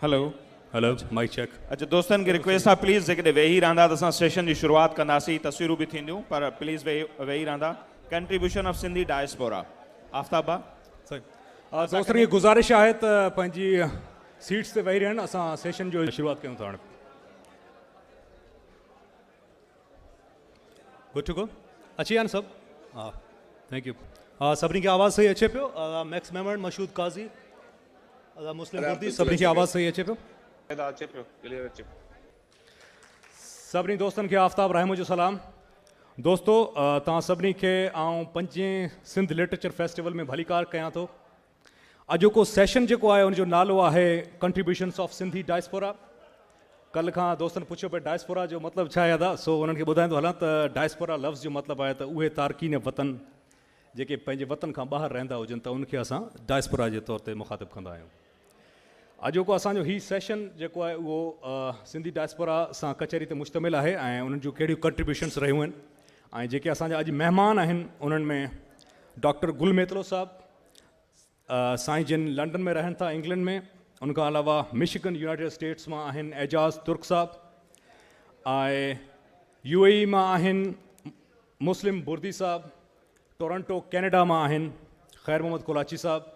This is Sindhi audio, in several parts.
هلو. هلو مائيڪ چيڪ. اچا دوستن کي رڪويسٽ آ پليز جيڪڏهن ويهي رهندا ته اسان سيشن جي شروعات ڪنداسين تصويرون به ٿينديون پر پليز ويهي رهندا ڪنٽريبيوشن آف سنڌي ڊائسپورا آفتاب ڀا. سائين دوستن کي گذارش آهي ته پنهنجي سيٽس تي ويهي رهن اسان سيشن جو شروعات ڪيون ٿا هاڻي. گڊ ٽو گو اچي ويا آهن سڀ ها thank you ها سڀني کي آواز صحيح اچي پيو ميڪس ميمڻ مشهود قاضي ادا مسلم بردي سڀني کي آواز صحيح اچي پيو ادا اچي پيو ڪليئر اچي پيو. سڀني دوستن کي آفتاب رحم جو سلام دوستو توهان سڀني کي آئون پنجين سنڌ لٽريچر فيسٽيول ۾ ڀليڪار ڪيان ٿو اڄوڪو سيشن جيڪو آهي ان جو نالو آهي ڪنٽريبيوشنس آف سنڌي ڊائسپورا ڪلهه کان دوستن پڇيو پئي ڊائسپورا جو مطلب ڇا آهي ادا سو انهن کي ٻڌائيندو هلان ته ڊائسپورا لفظ جو مطلب آهي ته اهي تارڪين وطن جيڪي پنهنجي وطن کان ٻاهر رهندا هجن ته ان کي اسان ڊائسپورا جي طور تي مخاطب ڪندا آهيون اڄوڪو اسان جو هي سيشن جيڪو آهي اهو سنڌي ڊائسپورا سان ڪچهري تي مشتمل آهي ۽ انهن جون ڪهڙيون ڪنٽريبيوشنس رهيون آهن ۽ جيڪي اسان جا اڄ مهمان آهن انهن ۾ ڊاڪٽر گل ميتلو صاحب سائين جن لنڊن ۾ رهن ٿا انگلينڊ ۾ ان کان علاوه مشيگن يونائيٽيڊ اسٽيٽس مان آهن اعجاز ترڪ صاحب ۽ يو اي اي مان آهن مسلم بردي صاحب ٽورنٽو ڪينيڊا مان آهن خير محمد ڪولاچي صاحب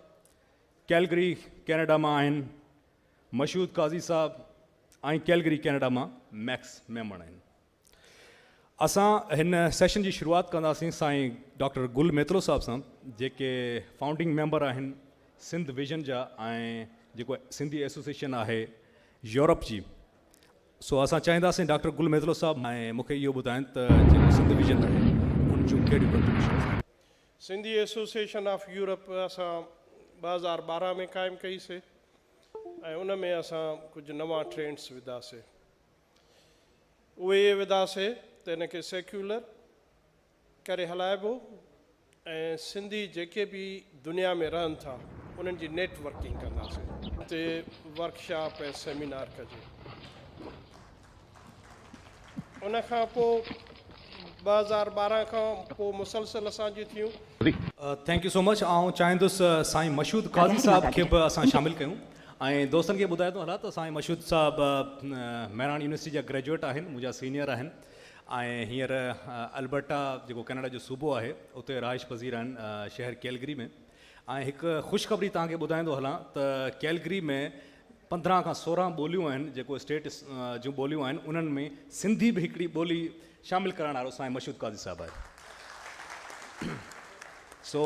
ڪيلگري ڪينيڊا مان آهن مشهود قاضي صاحب ۽ ڪيلگري ڪينيڊا مان ميڪس ميمڻ آهن اسان هن سيشن جي شروعات ڪنداسين سائين ڊاڪٽر گل ميتلو صاحب سان جيڪي فائونڊنگ ميمبر آهن سنڌ ويزن جا ۽ جيڪو سنڌي ايسوسيئيشن آهي يورپ جي سو اسان چاهينداسين ڊاڪٽر گل ميتلو صاحب ۽ مون کي اهو ٻڌائين ته جيڪو سنڌ ويزن آهي ان جون ڪهڙيون ڪنٽريبيوشنز آهن. سنڌي ايسوسيئيشن آف يورپ اسان 2012 ۾ قائم ڪئي سي ۽ ان ۾ اسان ڪجهه نوان ٽرينڊس وڌا سي. اهي اهي وڌاسي ته ان کي سيڪيولر ڪري هلائبو ۽ سنڌي جيڪي به دنيا ۾ رهن ٿا انهن جي نيٽ ورڪنگ ڪنداسين. تي ورڪشاپ ۽ سيمينار ڪجي. ان کان پوء 2012 کان پوء مسلسل اسان جون ٿيون. Thank you so much آئون چاهيندس سائين مشهود قاضي صاحب کي به اسان شامل ڪيون ۽ دوستن کي ٻڌائي ٿو هلان ته سائين مشهود صاحب مهراڻ يونيورسٽي جا گريجوئيٽ آهن منهنجا سينيئر آهن ۽ هينئر البرٽا جيڪو ڪينيڊا جو صوبو آهي اتي رهائش پذير آهن شهر ڪيلگري ۾ ۽ هڪ خوشخبري توهان کي ٻڌائيندو هلان ته ڪيلگري ۾ 15 کان 16 ٻوليون آهن جيڪو اسٽيٽ جون ٻوليون آهن انهن ۾ سنڌي به هڪڙي ٻولي شامل ڪرائڻ وارو سائين مشهود قاضي صاحب آهي سو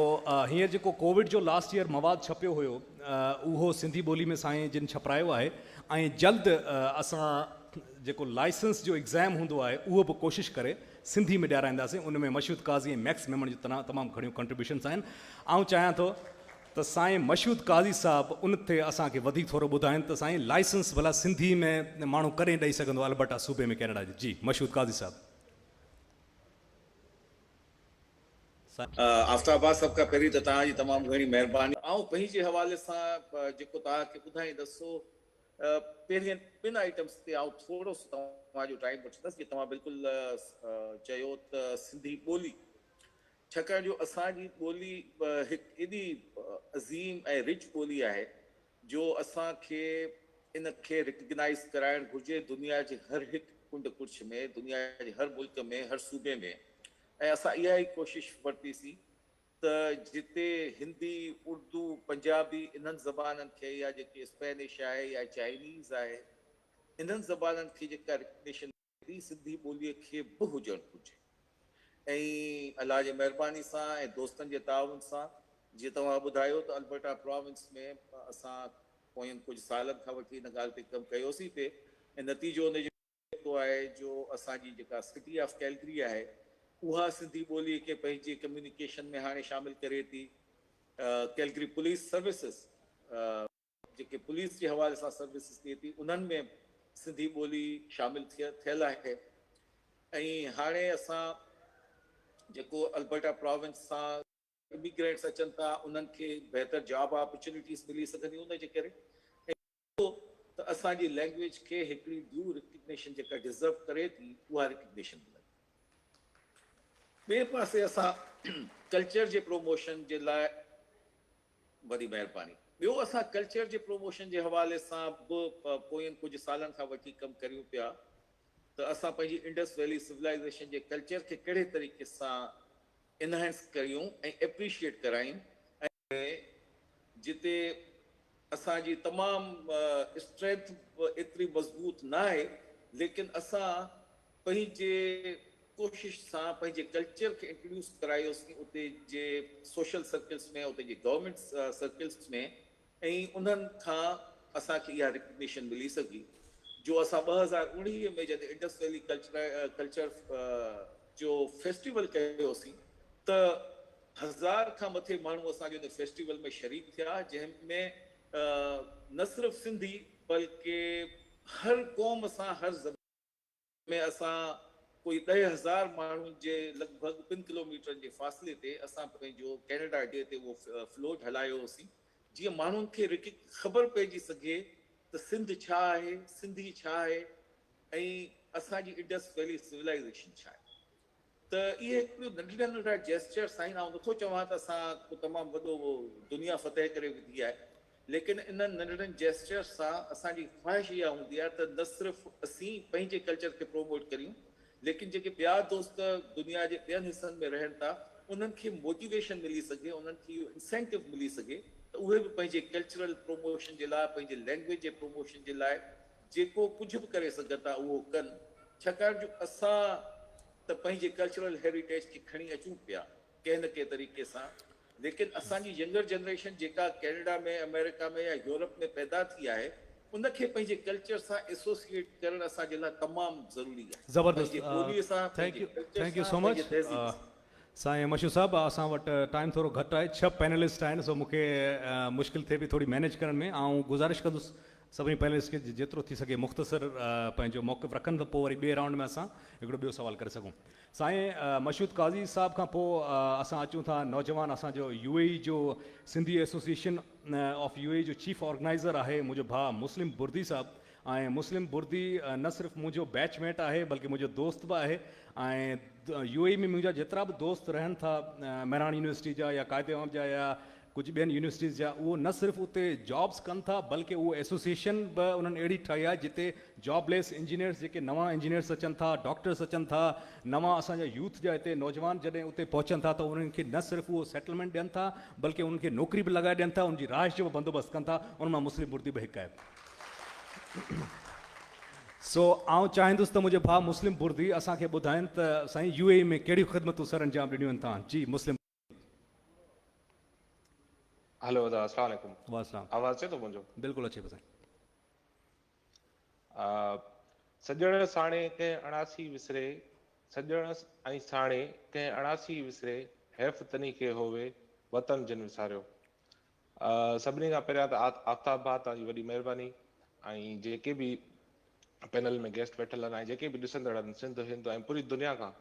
هينئر جيڪو ڪووڊ جو لاسٽ ييئر مواد ڇپيو هيو اهو سنڌي ٻولي ۾ سائين جن ڇپرايو آهي ۽ جلد اسان جيڪو لائسنس جو ايگزام هوندو آهي اهو به ڪوشش ڪري سنڌي ۾ ڏيارائينداسين ان ۾ مشهود قاضي ۽ ميڪس ميمڻ جون تمام گهڻيون ڪنٽريبيوشنس آهن آئون چاهيان ٿو ته سائين مشهود قاضي صاحب ان تي اسان کي وڌيڪ ٿورو ٻڌائين ته سائين لائسنس ڀلا سنڌي ۾ ماڻهو ڪڏهن ڏئي سگهندو البرٽا صوبي ۾ ڪينيڊا جي جي مشهود قاضي صاحب. آفتاب عباس سڀ کان پهرين ته توهان جي تمام گهڻي مهرباني. آئون پنهنجي حوالي سان جيڪو توهان کي ٻڌائيندس سو پهرين ٻن آئٽمس تي آئون ٿورو سو توهان جو ٽائيم وٺندس جيئن توهان بلڪل چيو ته سنڌي ٻولي ڇاڪاڻ جو اسان جي ٻولي هڪ ايڏي عظيم ۽ رچ ٻولي آهي جو اسان کي ان کي ريڪگنائيز ڪرائڻ گهرجي دنيا جي هر هڪ ڪنڊ ڪڙڇ ۾ دنيا جي هر ملڪ ۾ هر صوبي ۾ ۽ اسان اها ئي ڪوشش ورتي سين ته جتي هندي، اردو، پنجابي انهن زبانن کي يا جيڪي اسپينش آهي يا چائنيز آهي انهن زبانن کي جيڪا ريڪگنيشن ٿي سنڌي ٻوليء کي به هجڻ گهرجي ۽ الله جي مهرباني سان ۽ دوستن جي تعاون سان جيئن توهان ٻڌايو ته البرٽا پراونس ۾ اسان پوين ڪجهه سالن کان وٺي ان ڳالهه تي ڪم ڪيوسين پئي ۽ نتيجو ان جو نڪتو آهي جو اسان جي جيڪا سٽي آف ڪيلگري آهي اها سنڌي ٻوليء کي پنهنجي ڪميونيڪيشن ۾ هاڻي شامل ڪري ٿي ڪيلگري پوليس سروسز جيڪي پوليس جي حوالي سان سروسز ڏئي ٿي انهن ۾ سنڌي ٻولي شامل ٿيل آهي ۽ هاڻي اسان جيڪو البرٽا پراونس سان اميگرينٽس اچن ٿا انهن کي بهتر جاب آپرچونيٽيز ملي سگهنديون ان جي ڪري ۽ ته اسان جي لينگويج کي هڪڙي ڊيو ريڪگنيشن جيڪا ڊزرو ڪري ٿي اها ريڪگنيشن ملندي. ٻئي پاسي اسان ڪلچر جي پروموشن جي لاء وڏي مهرباني. ٻيو اسان ڪلچر جي پروموشن جي حوالي سان به پوين ڪجهه سالن کان وٺي ڪم ڪريون پيا ته اسان پنهنجي انڊس ويلي سولائيزيشن جي ڪلچر کي ڪهڙي طريقي سان انهانس ڪريون ۽ ايپريشيئيٽ ڪرايون ۽ جتي اسان جي تمام اسٽرينٿ به ايتري مضبوط ناهي ليڪن اسان پنهنجي ڪوشش سان پنهنجي ڪلچر کي انٽروڊيوس ڪرايوسين اتي جي سوشل سرڪلس ۾ اتي جي گورنمينٽ سرڪلس ۾ ۽ انهن کان اسان کي اها ريڪگنيشن ملي سگهي جو اسان 2019 ۾ جڏهن انڊس ويلي ڪلچر جو فيسٽيول ڪيوسين ته هزار کان مٿي ماڻهو اسان جي ان فيسٽيول ۾ شريڪ ٿيا جنهن ۾ نه صرف سنڌي بلڪه هر قوم سان هر ۾ اسان ڪوئي 10,000 ماڻهن جي لڳ ڀڳ ٻن ڪلوميٽرن جي فاصلي تي اسان پنهنجو ڪينيڊا ڊي تي اهو فلوٽ هلايو هوسين جيئن ماڻهن کي خبر پئجي سگهي ته سنڌ ڇا آهي، سنڌي ڇا آهي ۽ اسان جي انڊس ويلي سولائيزيشن ڇا آهي. ته اهي هڪڙيون ننڍڙا ننڍڙا جيسچرس آهن، آئون نٿو چوان ته اسان ڪو تمام وڏو دنيا فتح ڪري وڌي آهي، ليڪن انهن ننڍڙن جيسچرس سان اسان جي خواهش اها هوندي آهي ته نه صرف اسين پنهنجي ڪلچر کي پروموٽ ڪريون، ليڪن جيڪي ٻيا دوست دنيا جي ٻين حصن ۾ رهن ٿا، انهن کي موٽيويشن ملي سگهي، انهن کي اهو انسينٽو ملي سگهي ته اهي به پنهنجي ڪلچرل پروموشن جي لاء، پنهنجي لينگويج جي پروموشن جي لاء جيڪو ڪجهه به ڪري سگهن ٿا اهو ڪن، ڇاڪاڻ جو اسان ته پنهنجي ڪلچرل هيريٽيج کي کڻي اچون پيا ڪنهن نه ڪنهن طريقي سان ليڪن اسان جي ينگر جنريشن جيڪا ڪينيڊا ۾ آمريڪا ۾ يا يورپ ۾ پيدا ٿي آهي ان کي پنهنجي ڪلچر سان ايسوسيئيٽ ڪرڻ اسان جي لاء تمام ضروري آهي زبردست پنهنجي ٻولي سان thank پنهنجي يو ڪلچر thank you سان سو مچ پنهنجي تهذيب سان. سائين مشهور صاحب اسان وٽ ٽائيم ٿورو گهٽ آهي ڇهه پينلسٽ آهن سو مونکي مشڪل ٿئي پئي ٿوري مينيج ڪرڻ ۾ آئون گذارش ڪندس سڀني پينلسٽ کي جيترو ٿي سگهي مختصر پنهنجو موقف رکن ته پوء وري ٻئي رائونڊ ۾ اسان هڪڙو ٻيو سوال ڪري سگهون. سائين مشهود قاضي صاحب کان پوء اسان اچون ٿا نوجوان اسان جو يو اي اي جو Sindhi association of U A E جو چيف آرگنائيزر آهي منهنجو ڀاء مسلم بردي صاحب ۽ مسلم بردي نه صرف منهنجو بيچ ميٽ آهي بلڪه منهنجو دوست به آهي ۽ يو اي اي ۾ منهنجا جيترا به دوست رهن ٿا مهراڻ يونيورسٽي جا يا قائد عوام جا يا ڪجهه ٻين يونيورسٽيز جا اهو نه صرف اتي جابس ڪن ٿا بلڪه اهو ايسوسيئيشن به انهن اهڙي ٺاهي آهي جتي جاب ليس انجنيئرس جيڪي نوان انجنيئرس اچن ٿا ڊاڪٽرس اچن ٿا نوان اسان جا يوٿ جا هتي نوجوان جڏهن اتي پهچن ٿا ته انهن کي نه صرف اهو سيٽلمينٽ ڏين ٿا بلڪه انهن کي نوڪري به لڳائي ڏين ٿا انهن جي رهائش جو به بندوبست ڪن ٿا ان مان مسلم مردي به هڪ آهي. سو آئون چاهيندس ته منهنجو ڀاء مسلم بردي اسان کي ٻڌائين ته سائين يو اي اي ۾ ڪهڙيون خدمتون سرانجام ڏنيون آهن توهان جي مسلم. هلو ادا اسلام عليڪم. وعليڪم السلام. آواز اچي ٿو منهنجو؟ بلڪل اچي پيو سائين. سڄڻ ساڻي ڪنهن اڻاسي وسري، سڄڻ ۽ ساڻي ڪنهن اڻاسي وسري، حيف تني کي هووي وطن جن وساريو. سڀني کان پهريان ته آفتاب ڀاء توهان جي وڏي مهرباني ۽ جيڪي به پينل ۾ گيسٽ ويٺل آهن ۽ جيڪي به ڏسندڙ آهن سنڌ هند ۽ پوري دنيا کان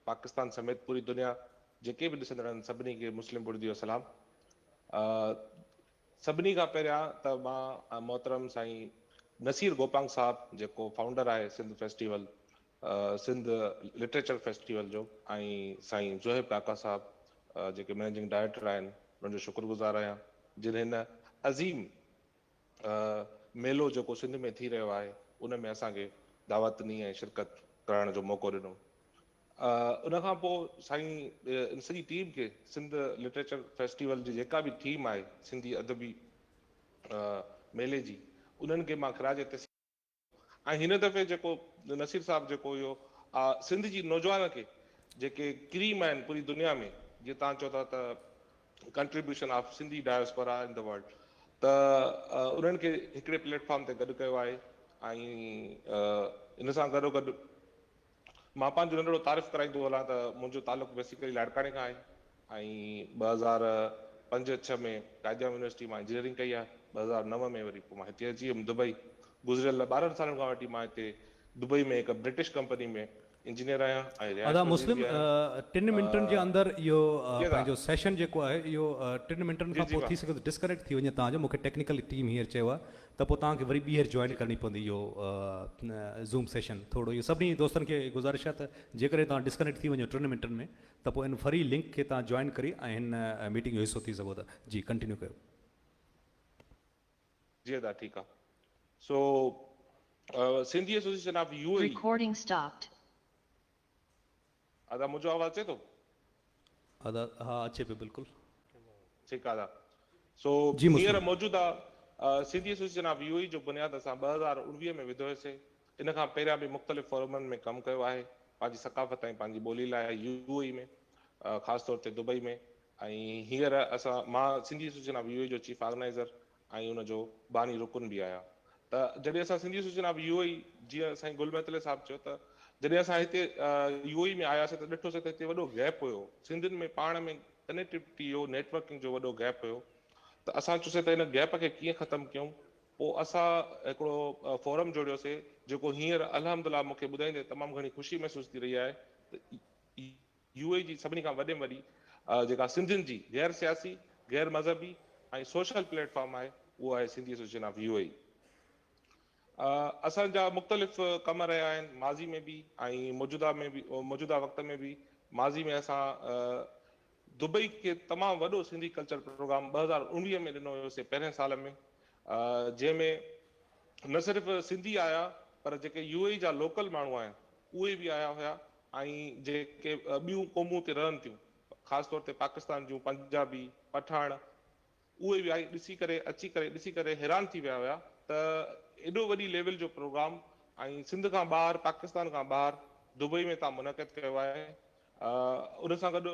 پاڪستان سميت پوري دنيا جيڪي به ڏسندڙ آهن سڀني کي مسلم بردي جو سلام. سڀني کان پهريان ته مان محترم سائين نصير گوپانگ صاحب جيڪو فائونڊر آهي Sindh festival Sindh literature festival جو ۽ سائين زوهيب ڪاڪا صاحب جيڪي مئنيجنگ ڊائريڪٽر آهن انهن جو شڪر گذار آهيان جن هن عظيم ميلو جيڪو سنڌ ۾ ٿي رهيو آهي ان ۾ اسان کي دعوت ڏني ۽ شرڪت ڪرڻ جو موقعو ڏنو. ان کان پوء سائين ان سڄي ٽيم کي سنڌ لٽريچر فيسٽيول جي جيڪا به ٽيم آهي سنڌي ادبي ميلي جي انهن کي مان خراج تحسين ۽ هن دفعي جيڪو نصير صاحب جيڪو اهو سنڌ جي نوجوان کي جيڪي ڪريم آهن پوري دنيا ۾ جيئن توهان چئو ٿا ته contribution of Sindhi diaspora in the world ته انهن کي هڪڙي پليٽ فارم تي گڏ ڪيو آهي ۽ ان سان گڏو گڏ مان پنهنجو ننڍڙو تعارف ڪرائيندو هلان ته منهنجو تعلق بيسيڪلي لاڙڪاڻي کان آهي ۽ 2005 ڇهه ۾ قائد اعظم يونيورسٽي مان انجنيئرنگ ڪئي آهي 2009 ۾ وري پوء مان هتي اچي ويم دبئي گذريل 12 سالن کان وٺي مان هتي دبئي ۾ هڪ برٽش ڪمپني ۾ انجنيئر آهيان ۽ رهائش ادا پذير مسلم به آهيان. ٽن منٽن جي اندر اهو جي ادا. پنهنجو سيشن جيڪو آهي اهو ٽن منٽن جي کان جي پوء ٿي سگهي ٿو ڊسڪنيڪٽ ٿي وڃي توهان جو مونکي ٽيڪنيڪل ٽيم هينئر چيو آهي ته پوء توهان کي وري ٻيهر جوائن ڪرڻي پوندي اهو زوم سيشن ٿورو اهو سڀني دوستن کي گذارش آهي ته جيڪڏهن توهان ڊسڪنيڪٽ ٿي وڃو ٽن منٽن ۾ ته پوء ان فري لنڪ کي توهان جوائن ڪري ۽ هن ميٽنگ جو حصو ٿي سگهو ٿا جي ڪنٽينيو ڪيو. جي ادا ٺيڪ آ سو Sindhi association of U A Recording stopped. ادا منهنجو آواز اچي ٿو؟ ادا ها اچي پيو بلڪل. ٺيڪ آ ادا سو جي هينئر مسلم. موجوده Sindhi association of U A جو بنياد اسان 2019 ۾ وڌو هيوسي ان کان پهريان به مختلف فورمن ۾ ڪم ڪيو آهي پنهنجي ثقافت ۽ پنهنجي ٻولي لاء يو اي ۾ خاص طور تي دبئي ۾ ۽ هينئر اسان مان Sindhi association of U A جو چيف آرگنائيزر ۽ ان جو باني رڪن به آهيان ته جڏهن اسان Sindhi association of U A جيئن سائين گل مهتلي صاحب چيو ته جڏهن اسان هتي يو اي ۾ آياسين ته ڏٺوسين ته هتي وڏو گيپ هيو سنڌين ۾ پاڻ ۾ ڪنيڪٽيوٽي جو نيٽورڪنگ جو وڏو گيپ هيو ته اسان چيوسين ته ان گيپ کي ڪيئن ختم ڪيون پوء اسان هڪڙو فورم جوڙيوسين جيڪو هينئر الحمدلله مون کي ٻڌائيندي تمام گهڻي خوشي محسوس ٿي رهي آهي ته يو اي جي سڀني کان وڏي ۾ وڏي جيڪا سنڌين جي غير سياسي، غير مذهبي ۽ سوشل پليٽ فارم آهي اهو آهي Sindhi association of U A. اسان جا مختلف ڪم رهيا آهن ماضي ۾ به ۽ موجوده ۾ به موجوده وقت ۾ به ماضي ۾ اسان دبئي کي تمام وڏو سنڌي ڪلچر پروگرام 2019 ۾ ڏنو هيوسي پهرين سال ۾ جنهن ۾ نه صرف سنڌي آيا پر جيڪي يو اي جا لوڪل ماڻهو آهن اهي به آيا هيا ۽ جيڪي ٻيون قومون اتي رهن ٿيون خاص طور تي پاڪستان جون پنجابي، پٺاڻ اهي به آئي ڏسي ڪري اچي ڪري ڏسي ڪري حيران ٿي ويا هيا ته ايڏو وڏي ليول جو پروگرام ۽ سنڌ کان ٻاهر پاڪستان کان ٻاهر دبئي ۾ تان منعقد ڪيو آهي ان سان گڏ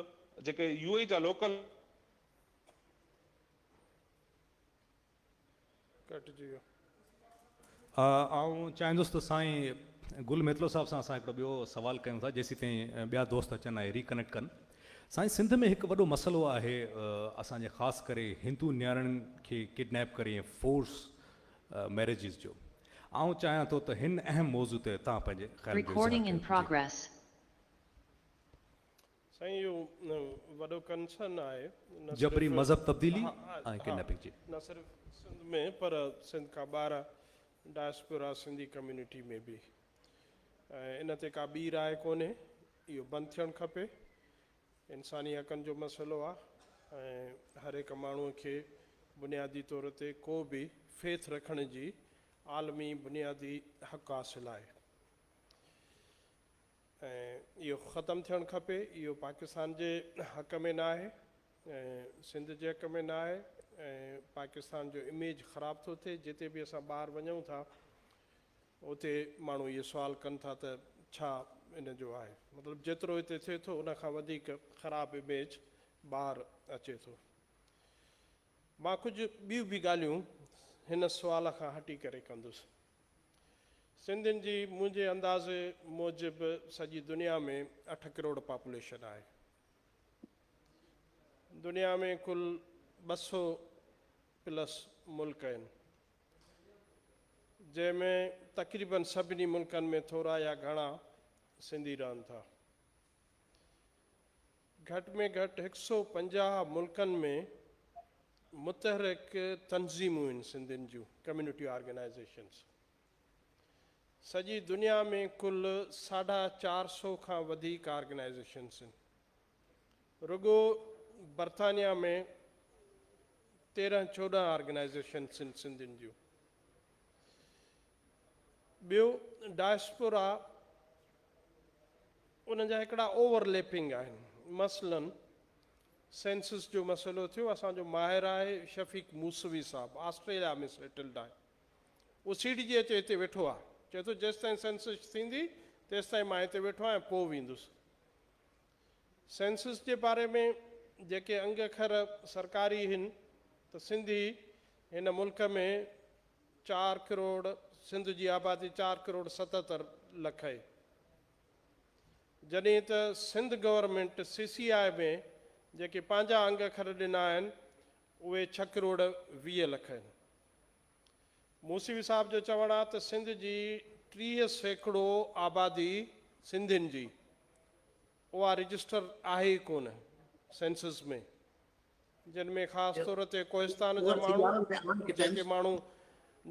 جيڪي يو اي جا لوڪل ڪٽجي ويو. آئون چاهيندس ته سائين گل ميتلو صاحب سان اسان هڪڙو ٻيو سوال ڪيون ٿا جيسيتائين ٻيا دوست اچن ۽ ري ڪنيڪٽ ڪن. سائين سنڌ ۾ هڪ وڏو مسئلو آهي اسان جي خاص ڪري هندو نياڻين کي ڪڊنيپ ڪري ۽ فورس ميريجز جو. آئون چاهيان ٿو ته هن اهم موضوع تي توهان پنهنجي خيالن جو اظهار Recording in ڪيو. جي. progress. سائين اهو وڏو ڪنسرن آهي نه جبري صرف مذهب تبديلي ها ۽ ها ڪڊنيپنگ جي. نه صرف سنڌ ۾ پر سنڌ کان ٻاهر ڊائسپورا سنڌي ڪميونٽي ۾ به ۽ ان تي ڪا ٻي راء ڪونهي اهو بند ٿيڻ کپي انساني حقن جو مسئلو آهي ۽ هر هڪ ماڻهو کي بنيادي طور تي ڪو به فيٿ رکڻ جي عالمي بنيادي حق حاصل آهي. ۽ اهو ختم ٿيڻ کپي، اهو پاڪستان جي حق ۾ نه آهي ۽ سنڌ جي حق ۾ نه آهي ۽ پاڪستان جو اميج خراب ٿو ٿئي، جتي به اسان ٻاهر وڃون ٿا اتي ماڻهو اهي سوال ڪن ٿا ته ڇا ان جو آهي مطلب جيترو هتي ٿئي ٿو ان کان وڌيڪ خراب اميج ٻاهر اچي ٿو. مان ڪجهه ٻيون به ڳالهيون هن سوال کان هٽي ڪري ڪندس. سنڌين جي منهنجي اندازي موجب سڄي دنيا ۾ اٺ ڪروڙ پاپوليشن آهي. دنيا ۾ ڪل 200 پلس ملڪ آهن. جنهن ۾ تقريبن سڀني ملڪن ۾ ٿورا يا گهڻا سنڌي رهن ٿا. گهٽ ۾ گهٽ 150 ملڪن ۾ متحرڪ تنظيمون آهن سنڌين جون، ڪميونٽي آرگنائيزيشنز. سڄي دنيا ۾ ڪل ساڍا چار سو کان وڌيڪ آرگنائيزيشنز آهن. رڳو برطانيا ۾ 13 14 آرگنائيزيشنز آهن سنڌين جون. ٻيو ڊائسپورا انهن جا هڪڙا اوور ليپنگ آهن. مثلاً سينسس جو مسئلو ٿيو، اسان جو ماهر آهي شفيق موسوي صاحب آسٽريليا ۾ سيٽلڊ آهي، اهو سيڙجي اچي هتي ويٺو آهي، چئي ٿو جيستائين سينسس ٿيندي تيستائين مان هتي ويٺو آهيان پوء ويندس. سينسس جي باري ۾ جيڪي انگ اکر سرڪاري هن ته سنڌي هن ملڪ ۾ چار ڪروڙ سنڌ جي آبادي چار ڪروڙ 77 لک اهي. جڏهن ته Sindh government C C I ۾ جيڪي پنهنجا انگ اکر ڏنا آهن اهي ڇهه ڪروڙ 20 لک آهن. موسوي صاحب جو چوڻ آهي ته سنڌ جي 30% آبادي سنڌين جي اها رجسٽر آهي ئي ڪونه سينسس ۾. جن ۾ خاص طور تي ڪوهستان جا ماڻهو، جيڪي ماڻهو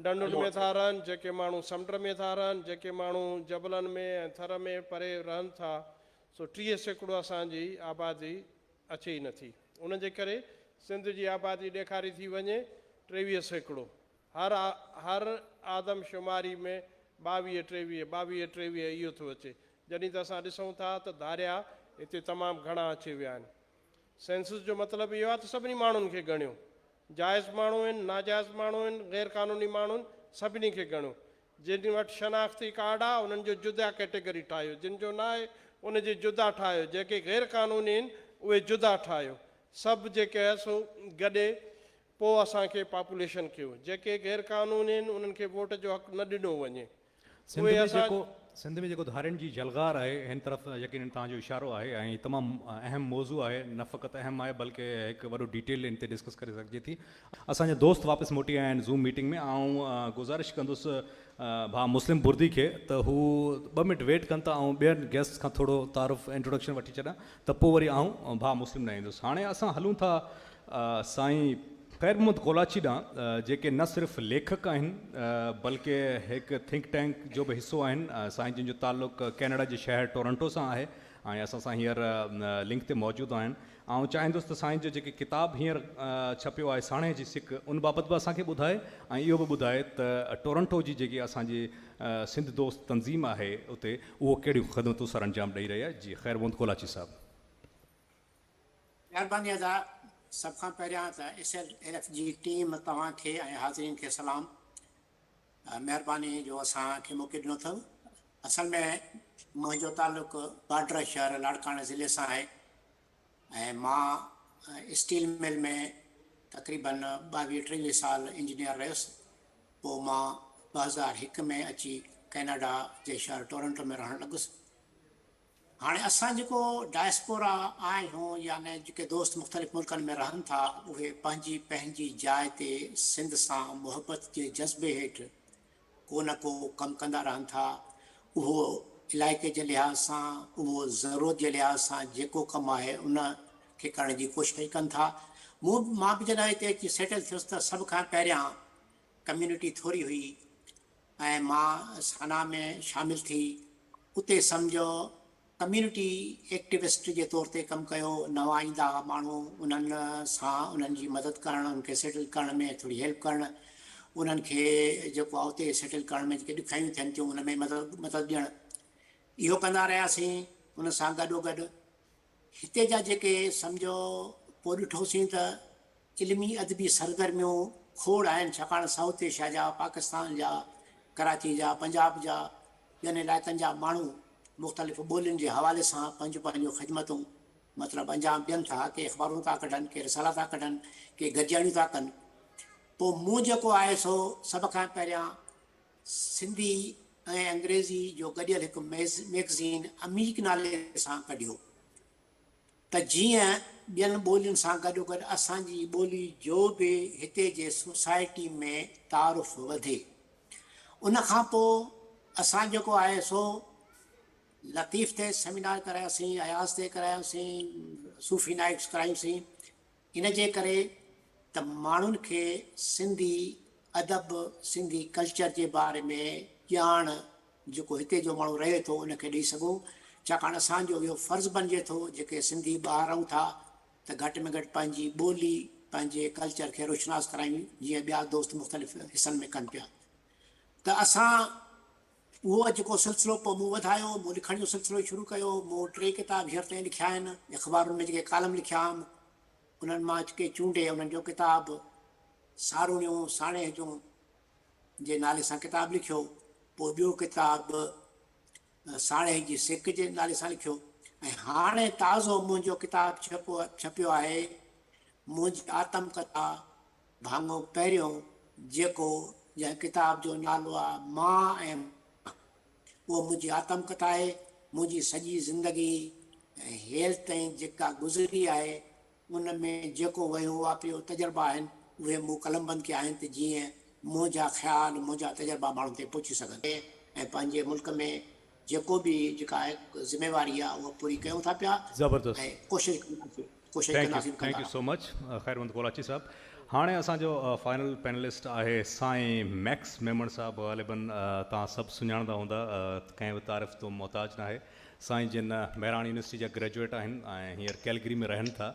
ڍنڍن ۾ ٿا رهن، جيڪي ماڻهو سمنڊ ۾ ٿا رهن، جيڪي ماڻهو جبلن ۾ ۽ ٿر ۾ پري رهن ٿا، سو 30% اسان جي آبادي اچي ئي نٿي. ان جي ڪري سنڌ جي آبادي ڏيکاري ٿي وڃي 23%. هر هر آدمشماري ۾ ٻاويهه ٽيويهه، ٻاويهه ٽيويهه اهو ٿو اچي. جڏهن ته اسان ڏسون ٿا ته ڌاريا هتي تمام گهڻا اچي ويا آهن. سينسس جو مطلب اهو آهي ته سڀني ماڻهن کي ڳڻيو. جائز ماڻهو آهن، ناجائز ماڻهو آهن، غير قانوني ماڻهو آهن، سڀني کي ڳڻيو. جن وٽ شناختي ڪارڊ آهي انهن جو جدا ڪيٽيگري ٺاهيو، جن جو ناهي ان جي جدا ٺاهيو، جيڪي غير قانوني آهن اهي جدا ٺاهيو. سڀ جيڪي آهي سو گڏي پوء اسان کي پاپوليشن ڪيو. جيڪي غير قانوني آهن انهن کي ووٽ جو حق نه ڏنو وڃي. سنڌ ۾ جيڪو سنڌ ۾ جيڪو ڌارين جي جلغار آهي هن طرف يقينن توهان جو اشارو آهي ۽ تمام اهم موضوع آهي نه فقط اهم آهي بلڪه هڪ وڏو ڊيٽيل ان تي ڊسڪس ڪري سگهجي ٿي اسان جا دوست واپس موٽي آيا آهن زوم ميٽنگ ۾ آئون گذارش ڪندس ڀاء مسلم بردي کي ته هو ٻه منٽ ويٽ ڪن ته آئون ٻين گيسٽس کان ٿورو تعارف انٽروڊڪشن وٺي ڇڏان ته پوء وري آئون ڀاء مسلم ڏانهن ايندس هاڻي اسان هلون ٿا سائين خير محمد ڪولاچي ڏانهن جيڪي نه صرف ليکڪ آهن بلڪه هڪ ٿنڪ ٽينڪ جو به حصو آهن. سائين جن جو تعلق ڪينيڊا جي شهر ٽورنٽو سان آهي ۽ اسان سان هينئر لنڪ تي موجود آهن. آئون چاهيندس ته سائين جو جيڪي ڪتاب هينئر ڇپيو آهي ساڻيهه جي سڪ ان بابت به اسان کي ٻڌائي ۽ اهو به ٻڌائي ته ٽورنٽو جي جيڪي اسان جي سنڌ دوست تنظيم آهي اتي اهو ڪهڙيون خدمتون سرانجام ڏئي رهي آهي. جي خير محمد ڪولاچي صاحب. مهرباني ادا سڀ کان پهريان ته ايس ايل ايف جي ٽيم توهان کي ۽ حاضرين کي سلام مهرباني جو اسان کي موقعو ڏنو اٿو اصل ۾ منهنجو تعلق بارڊر شهر لاڙڪاڻي ضلعي سان آهي ۽ مان اسٽيل مل ۾ تقريبن 22 23 سال انجنيئر رهيس پوء مان 2001 ۾ اچي ڪئناڊا جي شهر ٽورنٽو ۾ رهڻ لڳس. هاڻي اسان جيڪو ڊائسپورا آهيون يعني جيڪي دوست مختلف ملڪن ۾ رهن ٿا اهي پنهنجي پنهنجي جاء تي سنڌ سان محبت جي جذبي هيٺ ڪو نه ڪو ڪم ڪندا رهن ٿا اهو علائقي جي لحاظ سان اهو ضرورت جي لحاظ سان جيڪو ڪم آهي ان کي ڪرڻ جي ڪوشش ڪن ٿا مون مان به جڏهن هتي اچي سيٽل ٿيس ته سڀ کان پهريان ڪميونٽي ٿوري هئي ۽ مان سانا ۾ شامل ٿي اتي سمجهو ڪميونٽي ايڪٽيوسٽ جي طور تي ڪم ڪيو، نوان ايندا ها ماڻهو انهن سان انهن جي مدد ڪرڻ انهن کي سيٽل ڪرڻ ۾ ٿوري هيلپ ڪرڻ انهن کي جيڪو آهي اتي سيٽل ڪرڻ ۾ جيڪي ڏکيائيون ٿين ٿيون ان ۾ مدد مدد ڏيڻ اهو ڪندا رهياسين ان سان گڏو گڏ هتي جا جيڪي سمجهو پوء ڏٺوسين ته علمي ادبي سرگرميون کوڙ آهن ڇاڪاڻ سائوٿ ايشيا جا، پاڪستان جا، ڪراچي جا، پنجاب جا، ٻين علائقن جا ماڻهو مختلف ٻولين جي حوالي سان پنهنجون پنهنجون خدمتون مطلب انجام ڏين ٿا، ڪي اخبارون ٿا ڪڍن، ڪي رسالا ٿا ڪڍن، ڪي گڏجاڻيون ٿا ڪن. پوء مون جيڪو آهي سو سڀ کان پهريان سنڌي ۽ انگريزي جو گڏيل هڪ مئگزين عميق نالي سان ڪڍيو ته جيئن ٻين ٻولين سان گڏوگڏ اسان جي ٻولي جو به هتي جي سوسائٽي ۾ تعارف وڌي. ان کان پوء اسان جيڪو آهي سو لطيف تي سيمينار ڪراياسين، اياز تي ڪرايوسين، صوفي نائيٽس ڪرايونسين. ان جي ڪري ته ماڻهن کي سنڌي ادب، سنڌي ڪلچر جي باري ۾ ڄاڻ جيڪو هتي جو ماڻهو رهي ٿو ان کي ڏئي سگهون، ڇاڪاڻ اسان جو اهو فرض بنجي ٿو جيڪي سنڌي ٻاهر رهون ٿا ته گهٽ ۾ گهٽ پنهنجي ٻولي، پنهنجي ڪلچر کي روشناس ڪرايون جيئن ٻيا دوست مختلف حصن ۾ ڪن پيا ته اسان اهو جيڪو سلسلو پوء مون وڌايو، مون لکڻ جو سلسلو شروع ڪيو، مون ٽي ڪتاب هينئر تائين لکيا آهن، اخبارن ۾ جيڪي ڪالم لکيا هئم، انهن مان ڪي چونڊي انهن جو ڪتاب ساروڻيون ساڻيهه جون جي نالي سان ڪتاب لکيو، پوء ٻيو ڪتاب ساڻيهه جي سڪ جي نالي سان لکيو ۽ هاڻي تازو منهنجو ڪتاب ڇپيو آهي منهنجي آتم ڪٿا ڀاڱو پهريون جيڪو جنهن ڪتاب جو نالو آ مان ۽ مان اهو منهنجي آتم ڪٿا آهي. منهنجي سڄي زندگي هيل تائين جيڪا گذري آهي ان ۾ جيڪو وهيو واپريو تجربا آهن اهي مون قلمبند ڪيا آهن ته جيئن منهنجا خيال منهنجا تجربا ماڻهن تائين پهچي سگهن. ۽ پنهنجي ملڪ ۾ جيڪو به جيڪا ذميواري آ اها پوري ڪيون ٿا پيا زبردست. ۽ ڪوشش ڪنداسين ڪوشش thank you ڪنداسين thank ڪندا you سو مچ خيرمند ڪولاچي صاحب هاڻي اسان جو فائنل پينلسٽ آهي سائين ميڪس ميمڻ صاحب غالبن توهان سڀ سڃاڻندا هوندا ڪنهن به تعارف تو محتاج ناهي سائين جن مهراڻ يونيورسٽي جا گريجوئيٽ آهن ۽ هينئر ڪيلگري ۾ رهن ٿا.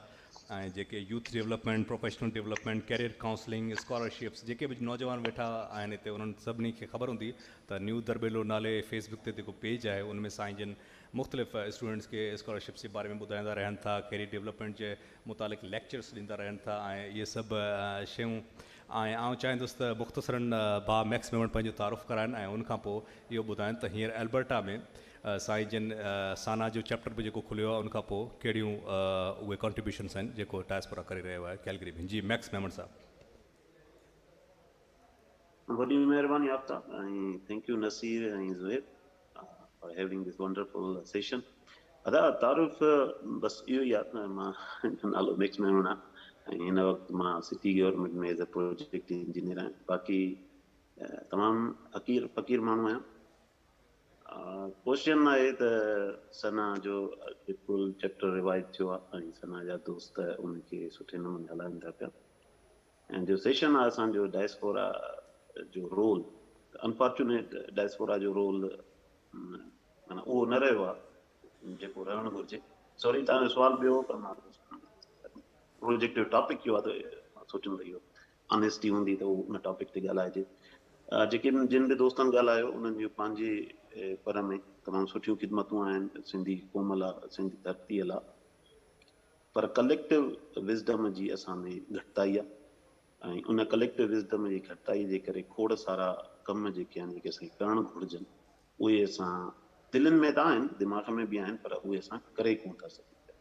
۽ جيڪي youth development, professional development, career counselling, scholarships جيڪي به نوجوان ويٺا آهن هتي انهن سڀني کي خبر هوندي ته نيو درٻيلو نالي فيس بڪ تي جيڪو پيج آهي ان ۾ سائين جن مختلف اسٽوڊنٽس کي اسڪالرشپس جي باري ۾ ٻڌائيندا رهن ٿا ڪيريئر ڊولپمينٽ جي متعلق ليڪچرس ڏيندا رهن ٿا ۽ اهي سڀ شيون ۽ آئون چاهيندس ته مختصرن ڀاء ميڪس ميمڻ پنهنجو تعارف ڪرائن ۽ ان کان پوء اهو ٻڌائن ته هينئر البرٽا ۾ سائين جن سانا جو چيپٽر به جيڪو کليو آهي ان کان پوء ڪهڙيون اهي ڪنٽريبيوشنس آهن جيڪو ڊائسپورا ڪري رهيو آهي ڪيلگري ۾ جي ميڪس ميمڻ صاحب. وڏي مهرباني Aftab ۽ thank you Naseer ۽ Zohaib for having this wonderful session ادا تعارف بس اهو ئي آهي ته مان جو نالو ميڪس ميمڻ آهي ۽ هن وقت مان city government ۾ as a project engineer آهيان باقي تمام حقير فقير ماڻهو آهيان ڪوشن آهي ته ثنا جو بلڪل چيپٽر ريوائيو ٿيو آهي ۽ ثنا جا دوست ان کي سٺي نموني هلائن ٿا پيا ۽ جو سيشن آهي اسان جو ڊائسپورا جو رول انفارچونيٽ ڊائسپورا جو رول معنيٰ اهو نه رهيو آهي جيڪو رهڻ گهرجي سوري تان جو سوال ٻيو پر مان پروجيڪٽ جو ٽاپڪ اهو آهي ته سوچيم ته اهو آنيسٽي هوندي ته ان ٽاپڪ تي ڳالهائجي. جيڪي به جن به دوستن ڳالهايو انهن جون پنهنجي پر ۾ تمام سٺيون خدمتون آهن سنڌي قوم لا سنڌي ڌرتيء لا پر ڪليڪٽو وزڊم جي اسان ۾ گهٽتائي آ ۽ ان ڪليڪٽو وزڊم جي گهٽتائي جي ڪري کوڙ سارا ڪم جيڪي آهن جيڪي اسان کي ڪرڻ گهرجن اهي اسان دلين ۾ ته آهن دماغ ۾ به آهن پر اهي اسان ڪري ڪونه ٿا سگهون پيا.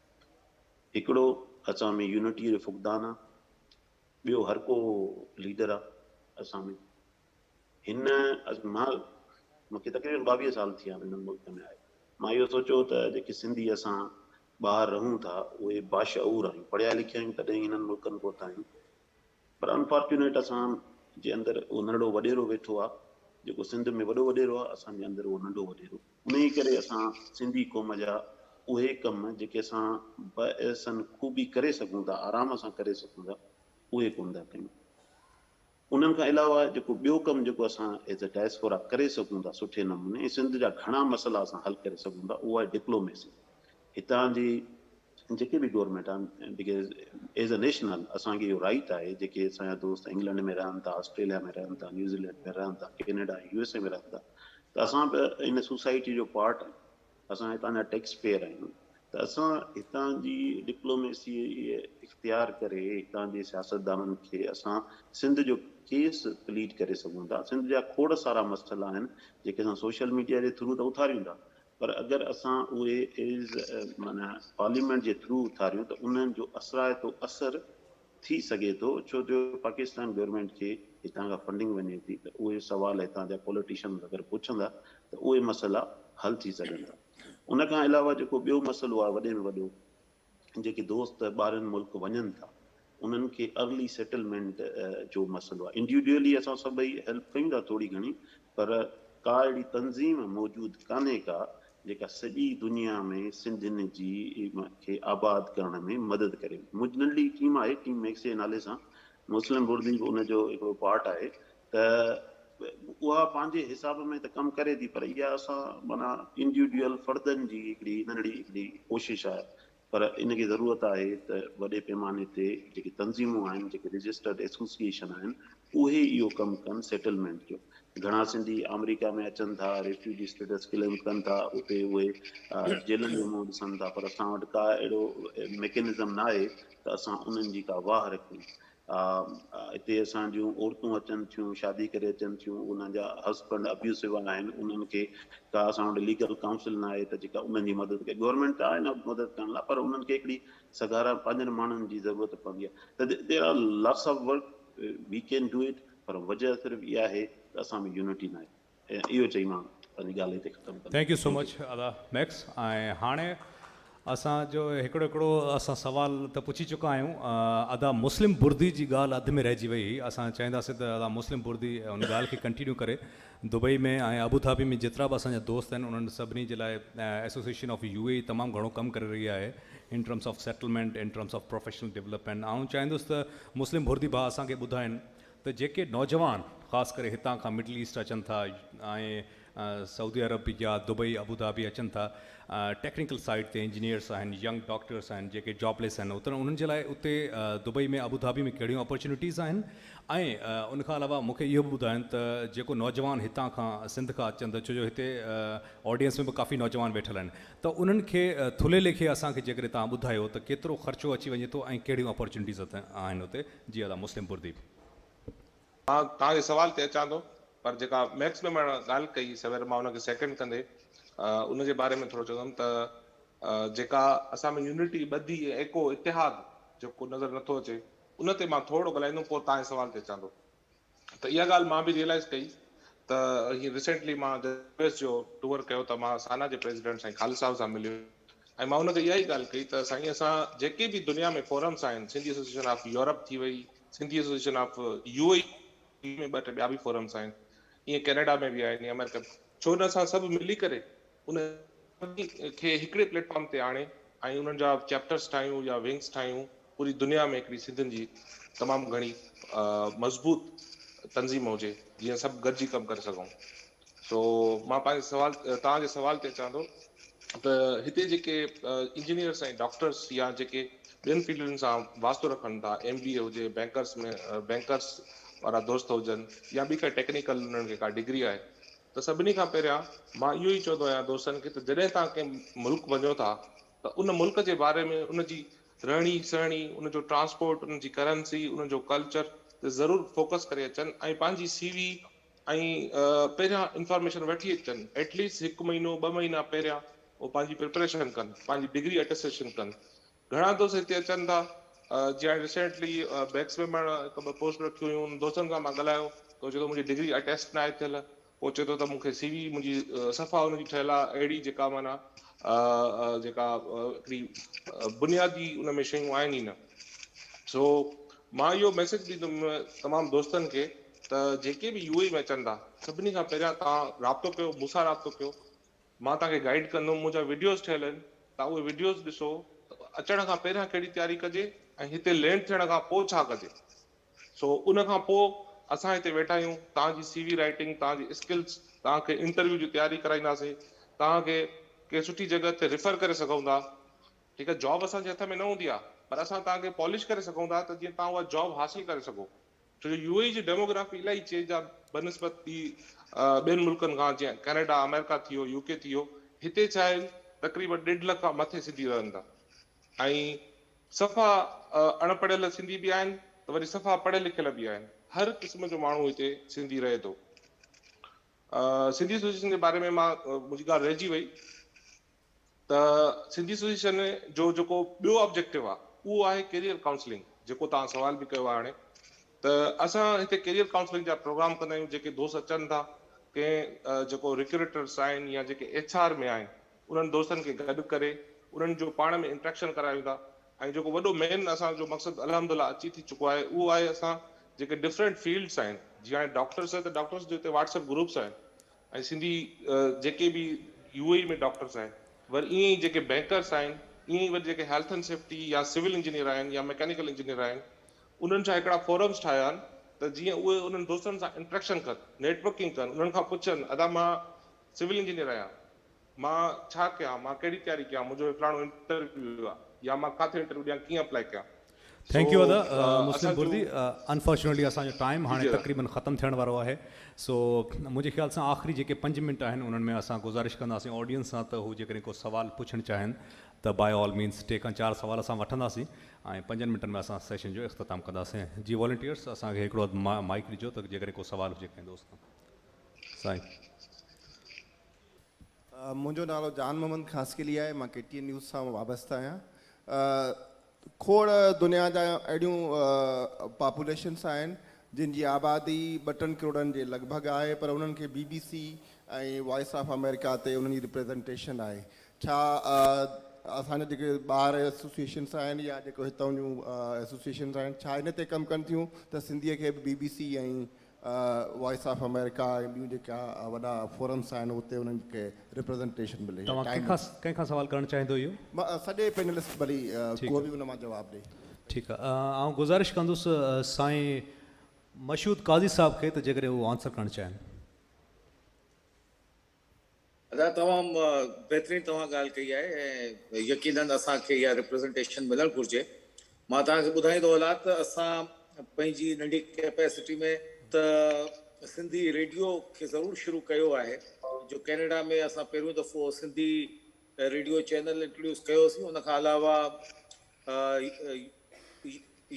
هڪڙو اسان ۾ يونٽي جو فقدان آ ٻيو هر ڪو ليڊر آ اسان ۾ هن مان مونکي تقريبن 22 سال ٿي ويا آهن هن ملڪ ۾ آئي مان اهو سوچيو ته جيڪي سنڌي اسان ٻاهر رهون ٿا اهي باشعور آهيون پڙهيا لکيا آهيون تڏهن هنن ملڪن پهتا آهيون پر انفارچونيٽ اسان جي اندر اهو ننڍڙو وڏيرو ويٺو آ جيڪو سنڌ ۾ وڏو وڏيرو آ اسان جي اندر اهو ننڍو وڏيرو انهي ڪري اسان سنڌي قوم جا اهي ڪم جيڪي اسان باحسن خوبي ڪري سگهون ٿا آرام سان ڪري سگهون ٿا اهي ڪونه ٿا ڪيون. انهن کان علاوه جيڪو ٻيو ڪم جيڪو اسان ايز اي ڊائسپورا ڪري سگهون ٿا سٺي نموني ۽ سنڌ جا گهڻا مسئلا اسان حل ڪري سگهون ٿا اهو آهي ڊپلوميسي. هتان جي جيڪي به گورنمينٽ آهن because as a national اسان کي اهو رائيٽ آهي جيڪي اسان جا دوست انگلنڊ ۾ رهن ٿا آسٽريليا ۾ رهن ٿا نيوزيلينڊ ۾ رهن ٿا ڪينيڊا ۽ يو ايس اي ۾ رهن ٿا ته اسان به ان سوسائٽي جو پارٽ آهيون اسان هتان جا ٽيڪس پيئر آهيون ته اسان هتان جي ڊپلوميسي اختيار ڪري هتان جي سياستدانن کي اسان سنڌ جو ڪيس پليڊ ڪري سگهون ٿا سنڌ جا کوڙ سارا مسئلا آهن جيڪي اسان سوشل ميڊيا جي ٿرو ته اٿاريون ٿا پر اگر اسان اهي ايز معنيٰ پارليامينٽ جي ٿرو اٿاريون ته انهن جو اثرائتو اثر ٿي سگهي ٿو ڇو جو پاڪستان گورنمينٽ کي هتان کان فنڊنگ وڃي ٿي ته اهي سوال هتان جا پوليٽيشنز اگر پڇندا ته اهي مسئلا حل ٿي سگهن ٿا ان کان علاوه جيڪو ٻيو مسئلو آهي وڏي ۾ وڏو جيڪي دوست ٻاهرين ملڪ وڃن ٿا انهن کي ارلي سيٽلمينٽ جو مسئلو آهي انڊيوڊيولي اسان سڀئي هيلپ ڪيون ٿا ٿوري گهڻي پر ڪا اهڙي تنظيم موجود ڪانهي ڪا جيڪا سڄي دنيا ۾ سنڌين جي کي آباد ڪرڻ ۾ مدد ڪري منهنجي ننڍڙي ٽيم آهي ٽيم ميڪس جي نالي سان مسلم بردي به ان جو هڪڙو پارٽ آهي ته اها پنهنجي حساب ۾ ته ڪم ڪري ٿي پر اها اسان معنيٰ انڊيوڊيول فردن جي هڪڙي ننڍڙي هڪڙي ڪوشش آهي پر ان کي ضرورت آهي ته وڏي پيماني تي جيڪي تنظيمون آهن جيڪي رجسٽرڊ ايسوسيئيشن آهن اهي اهو ڪم ڪن سيٽلمينٽ جو گهڻا سنڌي آمريڪا ۾ اچن ٿا ريفيوجي اسٽيٽس ڪليم ڪن ٿا اتي اهي جيلن جو منهن ڏسن ٿا پر اسان وٽ ڪا اهڙو ميڪنزم نه آهي ته اسان انهن جي ڪا واهه رکون اتي اسان جون عورتون اچن ٿيون شادي ڪري اچن ٿيون انهن جا هسبنڊ ابيوسو آهن انهن کي ڪا اسان وٽ ليگل ڪائونسل نه آهي ته جيڪا انهن جي مدد ڪري گورنمينٽ ته آهي نه مدد ڪرڻ لاء پر انهن کي هڪڙي سگهارا پنهنجن ماڻهن جي ضرورت پوندي آهي ته there are lots of work we can do it پر وجه صرف اها آهي ته اسان ۾ يونٽي نه آهي اهو چئي مان پنهنجي ڳالهه هتي ختم ڪندس. Thank you so much ادا ميڪس ۽ هاڻي اسان جو هڪڙو هڪڙو اسان سوال ته پڇي چڪا آهيون ادا مسلم بردي جي ڳالهه اڌ ۾ رهجي وئي هئي اسان چاهينداسين ته ادا مسلم بردي ان ڳالهه کي ڪنٽينيو ڪري دبئي ۾ ۽ ابوڌابي ۾ جيترا به اسان جا دوست آهن انهن سڀني جي لاء ايسوسيئيشن آف يو اي تمام گهڻو ڪم ڪري رهي آهي in terms of settlement in terms of professional development آئون چاهيندس ته مسلم بردي ڀاء اسان کي ٻڌائين ته جيڪي نوجوان خاص ڪري هتان کان مڊل ايسٽ اچن ٿا ۽ سعودي عرب يا دبئي ابوڌابي اچن ٿا ٽيڪنيڪل سائيڊ تي انجنيئرس آهن ينگ ڊاڪٽرس آهن جيڪي جاب ليس آهن اتر انهن جي لاء اتي دبئي ۾ ابوڌابي ۾ ڪهڙيون اپرچونيٽيز آهن ۽ ان کان علاوه مون کي اهو به ٻڌائن ته جيڪو نوجوان هتان کان سنڌ کان اچن ٿا ڇو جو هتي آڊينس ۾ به ڪافي نوجوان ويٺل آهن ته انهن کي ٿلهي ليکي اسان کي جيڪڏهن توهان ٻڌايو ته ڪيترو خرچو اچي وڃي ٿو ۽ ڪهڙيون اپرچونيٽيز آهن اتي جي ادا مسلم بردي. مان توهان جي سوال تي اچان ٿو پر جيڪا ميڪس ميمڻ ڳالهه ڪئي سوير مان ان کي سيڪنڊ ڪندي ان جي باري ۾ ٿورو چوندم ته جيڪا اسان ۾ يونٽي ٻڌي ۽ ايڪو اتحاد جيڪو نظر نٿو اچي ان تي مان ٿورڙو ڳالهائيندم پوء توهان جي سوال تي اچان ٿو ته اها ڳالهه مان به ريئلائز ڪئي ته هي ريسينٽلي مان يو ايس جو ٽوئر ڪيو ته مان سانا جي پريزيڊنٽ سائين خالد صاحب سان مليو ۽ مان ان کي اها ئي ڳالهه ڪئي ته سائين اسان جيڪي به دنيا ۾ فورمس آهن سنڌي ايسوسيئيشن آف يورپ ٿي وئي Sindhi association of U A E ۾ ٻه ٽي ٻيا به فورمس آهن ائين ڪينيڊا ۾ به آهن آمريڪا ۾ ڇو نه اسان سڀ ملي ڪري ان کي هڪڙي پليٽ فارم تي آڻي ۽ انهن جا چيپٽرس ٺاهيون يا ونگس ٺاهيون پوري دنيا ۾ هڪڙي سنڌين جي تمام گهڻي مضبوط تنظيم هجي جيئن سڀ گڏجي ڪم ڪري سگهون سو مان پنهنجي سوال توهان جي سوال تي اچان ٿو ته هتي جيڪي انجنيئرس ۽ ڊاڪٽرس يا جيڪي ٻين فيلڊن سان واسطو رکن ٿا ايم بي اي هجي بينڪرس ۾ بينڪرس وارا دوست هجن يا ٻي ڪا ٽيڪنيڪل انهن کي ڪا ڊگري آهي ته سڀني کان پهريان مان اهو ئي چوندو آهيان دوستن کي ته جڏهن توهان ڪنهن ملڪ وڃو ٿا ته ان ملڪ جي باري ۾ ان جي رهڻي سهڻي ان جو ٽرانسپورٽ ان جي ڪرنسي ان جو ڪلچر تي ضرور فوڪس ڪري اچن ۽ پنهنجي سي وي ۽ پهريان انفارميشن وٺي اچن ايٽ ليسٽ هڪ مهينو ٻه مهينا پهريان هو پنهنجي پريپريشن ڪن پنهنجي ڊگري اٽيسٽيشن ڪن گهڻا دوست هتي اچن ٿا جيئن هاڻي ريسينٽلي بيڪس ميمڻ هڪ ٻه پوسٽ رکيون هيون انهن دوستن سان مان ڳالهايو ته هو چئي ٿو منهنجي ڊگري اٽيسٽ ناهي ٿيل پوء چئي ٿو ته مون کي سي وي منهنجي صفا ان جي ٺهيل آهي اهڙي جيڪا معنيٰ جيڪا هڪڙي بنيادي ان ۾ شيون آهن ئي نه سو مان اهو ميسيج ڏيندم تمام دوستن کي ته جيڪي به يو اي ۾ اچن ٿا سڀني کان پهريان توهان رابطو ڪيو مون سان رابطو ڪيو مان توهان کي گائيڊ ڪندم منهنجا وڊيوز ٺهيل آهن توهان اهي وڊيوز ڏسو ته اچڻ کان پهريان ڪهڙي تياري ڪجي ۽ هتي لينڊ ٿيڻ کان پوء ڇا ڪجي سو ان کان پوء اسان هتي ويٺا آهيون توهان جي سي وي رائيٽنگ توهان جي اسڪلز توهان کي انٽرويو جي تياري ڪرائينداسين توهان کي ڪنهن سٺي جڳهه تي ريفر ڪري سگهون ٿا ٺيڪ آهي جاب اسان جي هٿ ۾ نه هوندي آهي پر اسان توهان کي پالش ڪري سگهون ٿا ته جيئن توهان اها جاب حاصل ڪري سگهو ڇو جو يو اي اي جي ڊيموگرافي الاهي چينج آ بنسبت ٻي ٻين ملڪن کان جيئن ڪينيڊا آمريڪا ٿي ويو يو ڪي ٿي ويو هتي ڇا آهي تقريبن ڏيڍ لک کان مٿي سنڌي رهن ٿا ۽ صفا اڻ پڙهيل سنڌي به آهن ته وري صفا پڙهيل لکيل به آهن هر قسم جو ماڻهو هتي سنڌي رهي ٿو سنڌي ايسوسيئيشن جي باري ۾ مان منهنجي ڳالهه رهجي وئي ته سنڌي ايسوسيئيشن جو جيڪو ٻيو آبجيڪٽو آهي اهو آهي ڪيريئر ڪائونسلنگ جيڪو توهان سوال به ڪيو آهي هاڻي ته اسان هتي ڪيريئر ڪائونسلنگ جا پروگرام ڪندا آهيون جيڪي دوست اچن ٿا ڪنهن جيڪو ريڪروٽرس آهن يا جيڪي ايڇ آر ۾ آهن انهن دوستن کي گڏ ڪري انهن جو پاڻ ۾ انٽريڪشن ڪرايون ٿا ۽ جيڪو وڏو مين اسان جو مقصد الحمد لله اچي ٿي چڪو آهي اهو آهي اسان جيڪي ڊفرنٽ فيلڊس آهن جيئن هاڻي ڊاڪٽرس آهن ته ڊاڪٽرس جو هتي واٽس ايپ گروپس آهن ۽ سنڌي جيڪي به يو اي اي ۾ ڊاڪٽرس آهن وري ائين ئي جيڪي بينڪرس آهن ائين ئي وري جيڪي هيلٿ اينڊ سيفٽي يا سول انجنيئر آهن يا مڪينيڪل انجنيئر آهن انهن جا هڪڙا فورمز ٺاهيا آهن ته جيئن اهي انهن دوستن سان انٽريڪشن ڪن نيٽورڪنگ ڪن انهن کان پڇن ادا مان سول انجنيئر آهيان مان ڇا ڪيان مان ڪهڙي تياري ڪيان منهنجو هي فلاڻو انٽرويو آهي يا مان ڪاٿي انٽرويو ڏيان ڪيئن اپلائي ڪيان thank سو يو ادا مسلم اسان جو بردي انفارچونيٽلي اسان جو ٽائيم جي هاڻي جي ادا. تقريبن ختم ٿيڻ وارو آهي سو منهنجي خيال سان آخري جيڪي پنج منٽ آهن انهن ۾ اسان گذارش ڪنداسين آڊينس سان ته هو جيڪڏهن ڪو سوال پڇڻ چاهين ته باء آل مينس ٽي کان چار سوال اسان وٺنداسين ۽ پنجن منٽن ۾ اسان سيشن جو اختتام ڪنداسين جي والنٽيئرس اسان کي هڪڙو مائيڪ ڏجو ته جيڪڏهن ڪو سوال هجي ڪنهن دوست کان سائين. منهنجو نالو جان محمد خاصخيلي آهي مان ڪي ٽي اين نيوز سان وابسته آهيان کوڙ دنيا جا اهڙيون پاپوليشنس آهن جن جي آبادي ٻه ٽن ڪروڙن جي لڳ ڀڳ آهي پر انهن کي B B C ۽ voice of America تي انهن جي ريپريزنٽيشن آهي ڇا اسان جا جيڪي ٻار ايسوسيئيشنس آهن يا جيڪو هتان جون ايسوسيئيشنس آهن ڇا ان تي ڪم ڪن ٿيون ته سنڌي کي به B B C ۽ voice of America ۽ ٻيون جيڪا وڏا فورمس آهن اتي انهن کي ريپريزنٽيشن ملي يا توهان ٽائيم ڪنهن کان ڪنهن کان سوال ڪرڻ چاهيندو اهو؟ مان سڄي پينلسٽ ڀلي ٺيڪ ڪو به ان مان جواب ڏي. ٺيڪ آ آئون گذارش ڪندس سائين. مشهود قاضي صاحب کي ته جيڪڏهن هو آنسر ڪرڻ چاهين. ادا تمام بهترين توهان ڳالهه ڪئي آهي ۽ يقينن اسان کي اها ريپريزنٽيشن ملڻ گهرجي. مان توهان کي ٻڌائيندو هلان ته اسان پنهنجي ننڍي ڪيپيسٽي ۾ ته سنڌي ريڊيو کي ضرور شروع ڪيو آهي جو ڪينيڊا ۾ اسان پهريون دفعو سنڌي ريڊيو چينل انٽروڊيوس ڪيوسين ان کان علاوه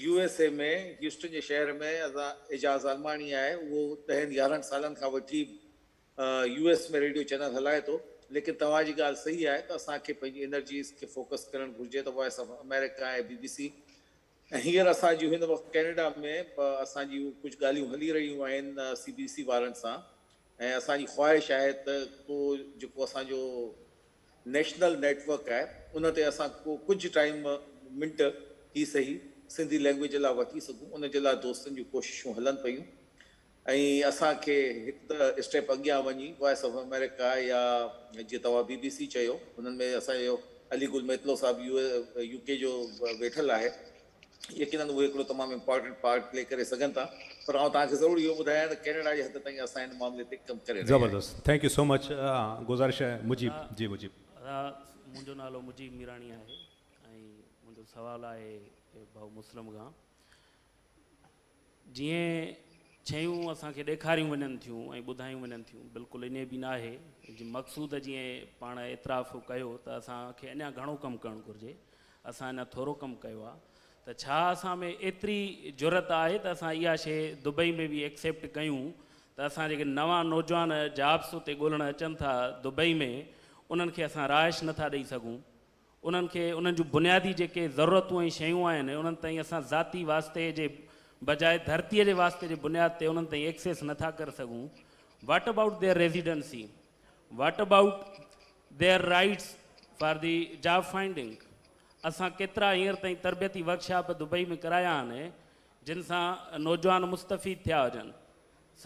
يو ايس اي ۾ هيوسٽن جي شهر ۾ ادا اعجاز عالماڻي آهي اهو ڏهن يارهن سالن کان وٺي يو ايس ۾ ريڊيو چينل هلائي ٿو ليڪن توهان جي ڳالهه صحيح آهي ته اسان کي پنهنجي انرجيز کي فوڪس ڪرڻ گهرجي ته وائس آف آمريڪا ۽ بي بي سي ۽ هينئر اسان جون هن وقت ڪينيڊا ۾ اسان جون ڪجهه ڳالهيون هلي رهيون آهن سي بي سي وارن سان ۽ اسان جي خواهش آهي ته ڪو جيڪو اسان جو نيشنل نيٽ ورڪ آهي ان تي اسان ڪو ڪجهه ٽائيم منٽ ئي سهي سنڌي لينگويج لاء وٺي سگهون ان جي لاء دوستن جون ڪوششون هلن پيون ۽ اسان کي هڪ ته اسٽيپ اڳيان وڃي وائس آف آمريڪا يا جيئن توهان بي بي سي چيو انهن ۾ اسان جو علي گل ميتلو صاحب يو ڪي جو ويٺل آهي يقينن اهي هڪڙو تمام امپارٽنٽ پارٽ پلي ڪري سگهن ٿا پر آئون توهان کي ضرور اهو ٻڌايان ته ڪينيڊا جي حد تائين اسان ان معاملي تي ڪم ڪري رهيا آهيون. زبردست thank you سو مچ گذارش آهي مجيب جي مجيب. ادا منهنجو نالو مجيب ميراڻي آهي ۽ منهنجو سوال آهي ڀائو مسلم کان جيئن شيون اسان کي ڏيکاريون وڃن ٿيون ۽ ٻڌايون وڃن ٿيون بلڪل ائين به ناهي جي مقصود جيئن پاڻ اعتراف ڪيو ته اسان کي اڃا گهڻو ڪم ڪرڻ گهرجي اسان اڃا ٿورو ڪم ڪيو آهي ته ڇا اسان ۾ ايتري جرئت آهي ته اسان اها شيء دبئي ۾ به ايڪسيپٽ ڪيون ته اسان جيڪي نوان نوجوان جابس اتي ڳولڻ اچن ٿا دبئي ۾ انهن کي اسان رهائش نٿا ڏئي سگهون انهن کي انهن جون بنيادي جيڪي ضرورتون ۽ شيون آهن انهن تائين اسان ذاتي واسطي جي بجاء ڌرتيء جي واسطي جي بنياد تي انهن تائين ايڪسيس نه ٿا ڪري سگهون what about their residency what about their rights for the job finding اسان ڪيترا هينئر تائين تربيتي ورڪشاپ دبئي ۾ ڪرايا آهن جن سان نوجوان مستفيد ٿيا هجن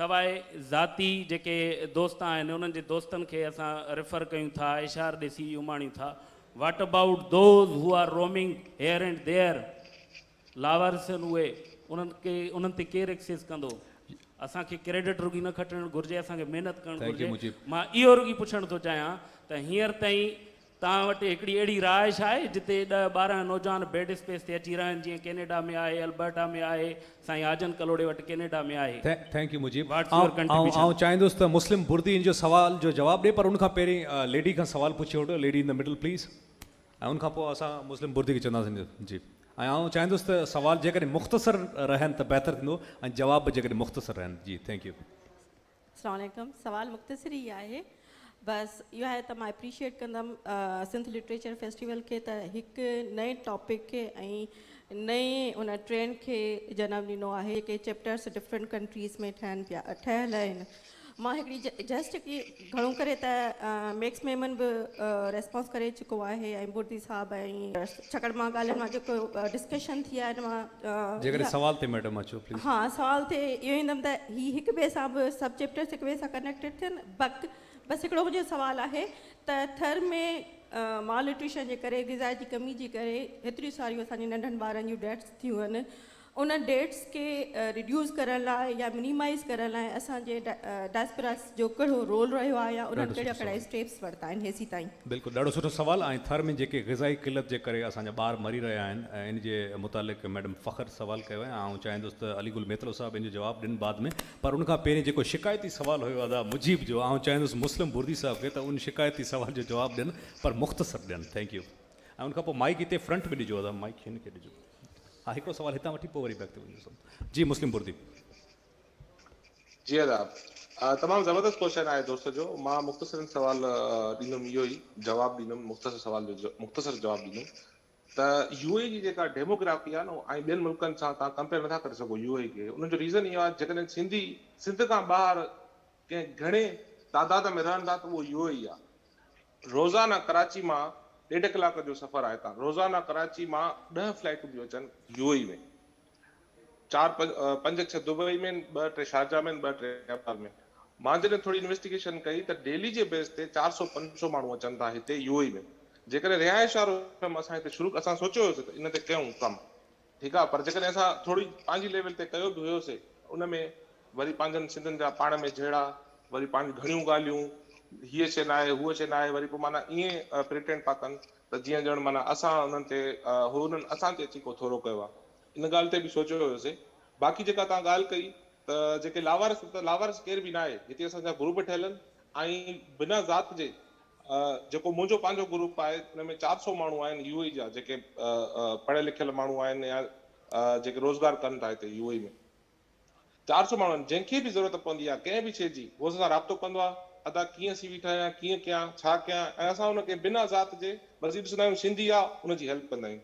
سواء ذاتي جيڪي دوست آهن انهن جي دوستن کي اسان ريفر ڪيون ٿا اشار ڏي سي وي اماڻيون ٿا what about those who are roaming here and there لاوارث آهن اهي انهن کي انهن تي ڪير ايڪسيس ڪندو اسان کي ڪريڊٽ رڳي نه کٽڻ گهرجي اسان کي محنت ڪرڻ گهرجي مان اهو رڳي پڇڻ ٿو چاهيان ته هينئر تائين توهان وٽ هڪڙي اهڙي رهائش آهي جتي ڏهه ٻارهن نوجوان بيڊ اسپيس تي اچي رهن جيئن ڪينيڊا ۾ آهي، البرٽا ۾ آهي، سائين حاجن ڪلهوڙي وٽ ڪينيڊا ۾ آهي. Thank you Mujeeb. What's your contribution? آئون چاهيندس ته مسلم بردي ان جو سوال جو جواب ڏي پر ان کان پهرين ليڊي کان سوال پڇي وٺو lady in the middle please ۽ ان کان پوء اسان مسلم بردي کي چونداسين جي ۽ آئون چاهيندس ته سوال جيڪڏهن مختصر رهن ته بهتر ٿيندو ۽ جواب به جيڪڏهن مختصر رهن جي thank you. السلام عليڪم سوال مختصر ئي آهي بس اهو آهي ته مان اپريشيئيٽ ڪندم سنڌ لٽريچر فيسٽيول کي ته هڪ نئين ٽاپڪ کي ۽ نئين ان ٽرينڊ کي جنم ڏنو آهي جيڪي چيپٽرس ڊفرنٽ ڪنٽريز ۾ ٺهن پيا ٺهيل آهن مان هڪڙي جسٽ هڪڙي گهڻو ڪري ته ميڪس ميمن به ريسپانس ڪري چڪو آهي ۽ بردي صاحب ۽ ڇاڪاڻ مان ڳالهين مان جيڪو ڊسڪشن ٿي آهي ان مان جيڪڏهن سوال تي ميڊم اچو پليز. ها سوال تي اهو ايندم ته هي هڪ ٻئي سان به سڀ چيپٽرس هڪ ٻئي سان ڪنيڪٽيڊ ٿين بڪ بس هڪڙو منهنجو سوال آهي ته ٿر ۾ مال نيوٽريشن جي ڪري غذا جي ڪمي جي ڪري هيتريون ساريون اسان جي ننڍن ٻارن جون ڊيٿس ٿيون آهن ان ڊيٽس کي ريڊيوس ڪرڻ لاء يا منيمائيز ڪرڻ لاء اسان جي ڊائسپوراس جو ڪهڙو رول رهيو آهي يا انهن ڪهڙا ڪهڙا اسٽيپس ورتا آهن هيسيتائين. بلڪل ڏاڍو سٺو سوال ۽ ٿر ۾ جيڪي غذائي قلت جي ڪري اسان جا ٻار مري رهيا آهن ان جي متعلق ميڊم فخر سوال ڪيو آهي ۽ آئون چاهيندس ته علي گل ميتلو صاحب ان جو جواب ڏين بعد ۾ پر ان کان پهرين جيڪو شڪايتي سوال هيو ادا مجيب جو آئون چاهيندس مسلم بردي صاحب کي ته ان شڪايتي سوال جو جواب ڏين پر مختصر ڏين thank you ۽ ان کان پوء مائيڪ هتي فرنٽ ۾ ڏجو ادا مائيڪ هن کي ڏجو. ها هڪڙو سوال هتان وٺي پوء وري بيڪ تي وڃون جي مسلم بردي. جي ادا تمام زبردست ڪوشچن آهي دوست جو مان مختصرن سوال ڏيندم اهو ئي جواب ڏيندم مختصر سوال جو مختصر جواب ڏيندم ته يو اي جي جيڪا ڊيموگرافي آهي نه ۽ ٻين ملڪن سان توهان ڪمپيئر نٿا ڪري سگهو يو اي کي ان جو ريزن اهو آهي جيڪڏهن سنڌي سنڌ کان ٻاهر ڪنهن گهڻي تعداد ۾ رهن ٿا ته اهو يو اي آهي روزانه ڪراچي مان ڏيڍ ڪلاڪ جو سفر آهي هتان روزانه ڪراچي مان ڏهه فلائيٽون ٿيون اچن يو اي ۾ چار پنج ڇهه دبئي ۾ ٻه ٽي شارجا ۾ ٻه ٽي ابوظهبي ۾ مان جڏهن ٿوري انويسٽيگيشن ڪئي ته ڊيلي جي بيس تي چار سؤ پنج سؤ ماڻهو اچن ٿا هتي يو اي ۾ جيڪڏهن رهائش وارو ڪم اسان هتي شروع اسان سوچيو هيوسي ته ان تي ڪيون ڪم ٺيڪ آهي پر جيڪڏهن اسان ٿوري پنهنجي ليول تي ڪيو به هيوسي ان ۾ وري پنهنجن سنڌين جا پاڻ ۾ جهيڙا، وري پنهنجون گهڻيون ڳالهيون، هيء شيء ناهي، هوء شيء ناهي، وري پوء معنيٰ ائين پريٽينڊ پيا ڪن ته جيئن ڄڻ معنيٰ اسان انهن تي هو انهن اسان تي اچي ڪو ٿورو ڪيو آهي. ان ڳالهه تي به سوچيو هيوسين. باقي جيڪا توهان ڳالهه ڪئي ته جيڪي لاوارث ته لاوارث ڪير به ناهي، هتي اسان جا گروپ ٺهيل آهن ۽ بنا ذات جي جيڪو منهنجو پنهنجو گروپ آهي ان ۾ 400 ماڻهو آهن يو اي جا جيڪي پڙهيل لکيل ماڻهو آهن يا جيڪي روزگار ڪن ٿا هتي يو اي ۾. 400 ماڻهو آهن جنهن کي به ضرورت پوندي آهي ڪنهن به شيء جي هو اسان سان رابطو ڪندو آهي ادا ڪيئن سي وي ٺاهيان ڪيئن ڪيان ڇا ڪيان ۽ اسان ان کي بنا ذات جي بس هي ڏسندا آهيون سنڌي آهي ان جي هيلپ ڪندا آهيون